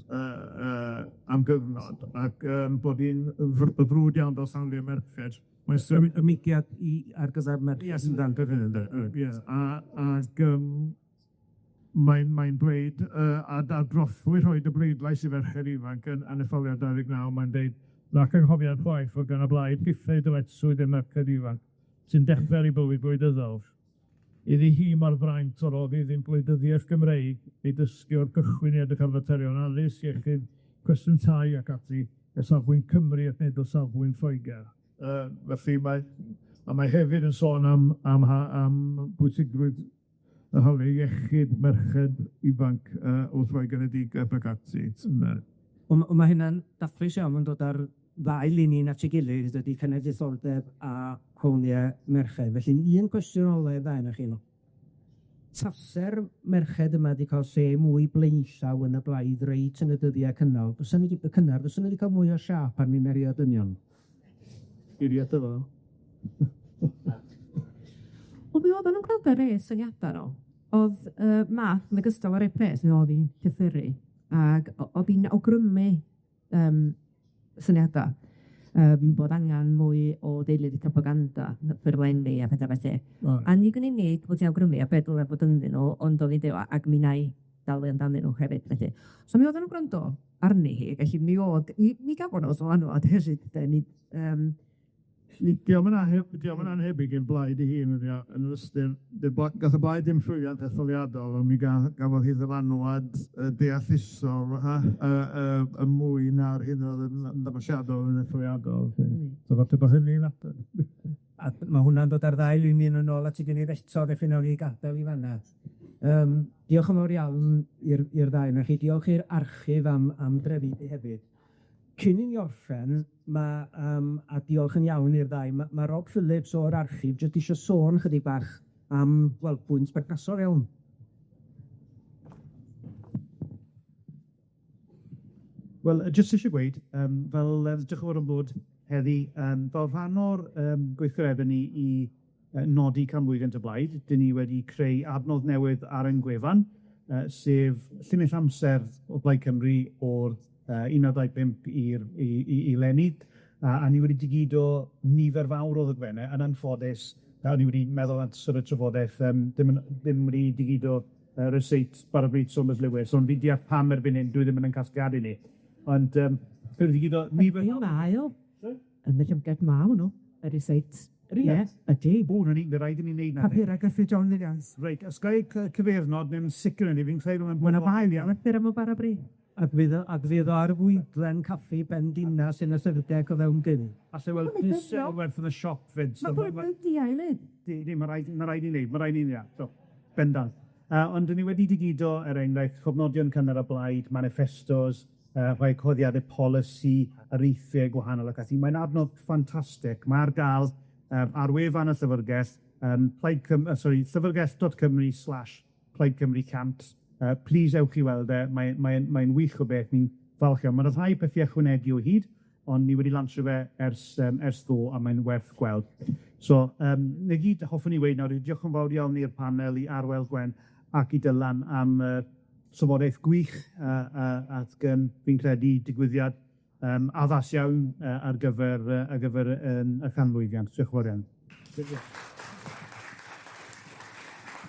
am gyfnod, ac bod 'i'n frwd iawn dros hawliau merched. Mae'n symud Y mudiad i ar gyfer merched yndan? Ie, a ag mae'n mae'n dweud a ar drothwy rhoid y bleidlais i ferched ifanc yn yn etholiad 29, mae'n deud nac anghofiaf chwaith fod gan y blaid diffyg dyletswydd i'r merched ifanc sy'n dechre ar 'u bywyd gwleidyddol. Iddi hi ma'r fraint o roddi iddi'n gwleidyddiaeth Gymreig ei dysgu o'r gychwyn i edrych ar faterion addysg, iechyd, cwestiwn tai ac ati, o safbwynt Cymru ac nid o safbwynt Lloegr. Felly mae a mae hefyd yn sôn am am ha- am bwysigrwydd yr hawlie iechyd merched ifanc wrth roi genedigaeth ac ati. Ynde. On' ma' hynna'n dathlu iawn, ma'n dod ar ddau linyn at ei gilydd, dydi cenedlaetholdeb a hawlie merched. Felly un cwestiwn ola i'r ddau onoch chi. Tase'r merched yma 'di ca'l lle mwy blaenllaw yn y blaid reit yn y dyddiau cynnal, fysa ni 'di cynnar, fysa ni 'di ca'l mwy o siâp arnyn ni o dynion? Geiriau fo. Wel mi oeddan nw'n gweld ar rei syniada nw. O'dd Math yn ogystal â roi pres, mi o'dd 'i'n llythyru, ag o'dd 'i'n awgrymu syniada bod angan mwy o ddeuludd propaganda, ffurflenni a petha felly. A nid yn unig bod 'i awgrymu a be' ddyla fod ynddyn nw, ond o'dd 'i'n deud, ag mi wna i dalu amdanyn nw hefyd felly. So mi oeddan nw'n gwrando arni hi, felly mi o'dd mi mi gafon nw ddylanwad hefyd de, nid Dio'm yn dio'm yn anhebyg i'r blaid ei hun ydi o, yn yr ystyr, gath y blaid ddim llwyddiant etholiadol, ond mi gafodd hi ddylanwad deallusol y mwy na'r hyn o'dd yn ymddangosiadol yn etholiadol. So falle bo' hynny'n ateb. A ma' hwnna'n dod â'r ddau linyn yn ôl at 'i gilydd eto, felly nawn ni gadel 'i fan 'na. Diolch yn fawr iawn i'r ddau onoch chi, diolch i'r archif am drefnu hefyd. Cyn i ni orffen, ma' a diolch yn iawn i'r ddau, ma' Rob Phillips o'r archif jyst isio sôn chydig bach am, wel, bwynt berthnasol iawn. Wel, jyst isie gweud, fel diolch yn fawr am ddod heddi, fel rhan o'r gweithgaredde ni i nodi canmlwyddiant y blaid, 'dyn ni wedi creu adnodd newydd ar ein gwefan, sef llinell amser o Blaid Cymru o'r 1925 i'r i leni, a ni wedi digido nifer fawr o ddogfenne, yn anffodus, a o'n i wedi meddwl at sort of trafodaeth, ddim wedi digido receipt Bara Brith Saunders Lewis, ond fi'n deall pam erbyn hyn, dwi ddim yn ein casgliadu ni. Ond fe wedi digido nifer... Mae o. Yn y llyfrgell ma' hwnnw, y receipt. Ydi? Ie, ydi. O, 'na ni, by' raid i ni neud 'na. Papura Gruffydd John Williams. Reit, os ga i cyfeirnod, neu'n sicr yn fi'n credu Ma' 'na ddau iawn. Papura am y bara brith. Ac fydd o ar fwydlen caffi Ben Dinas yn y sefydliad o fewn dim. Alle weld prise o werth yn y siop 'fyd. Ma' bwyd di a'i lid. Di, ma' raid ma' raid i ni neud, ma' raid i ni neud, so, bendant. Ond 'dyn ni wedi digido, er enghraifft, cofnodion cynnar y blaid, manifestos, rhai coddiade polisi, areithiau gwahanol ac ati. Mae'n adnodd ffantastig, ma' ar ga'l ar wefan y Llyfrgell, Plaid Cym- sori, llyfrgell.cymru/Plaid Cymru 100. Plîs ewch i weld e, mae'n wych o beth, ni'n falch iawn. Ma' 'na rhai pethe ychwanegu o hyd, ond ni wedi lansio fe ers ddo, a mae'n werth gweld. So, 'na gyd hoffwn i weud nawr yw diolch yn fawr iawn i'r panel, i Arwel, Gwen ac i Dylan am trafodaeth gwych, ac fi'n credu digwyddiad addas iawn ar gyfer y canmlwyddiant. Diolch yn fawr iawn.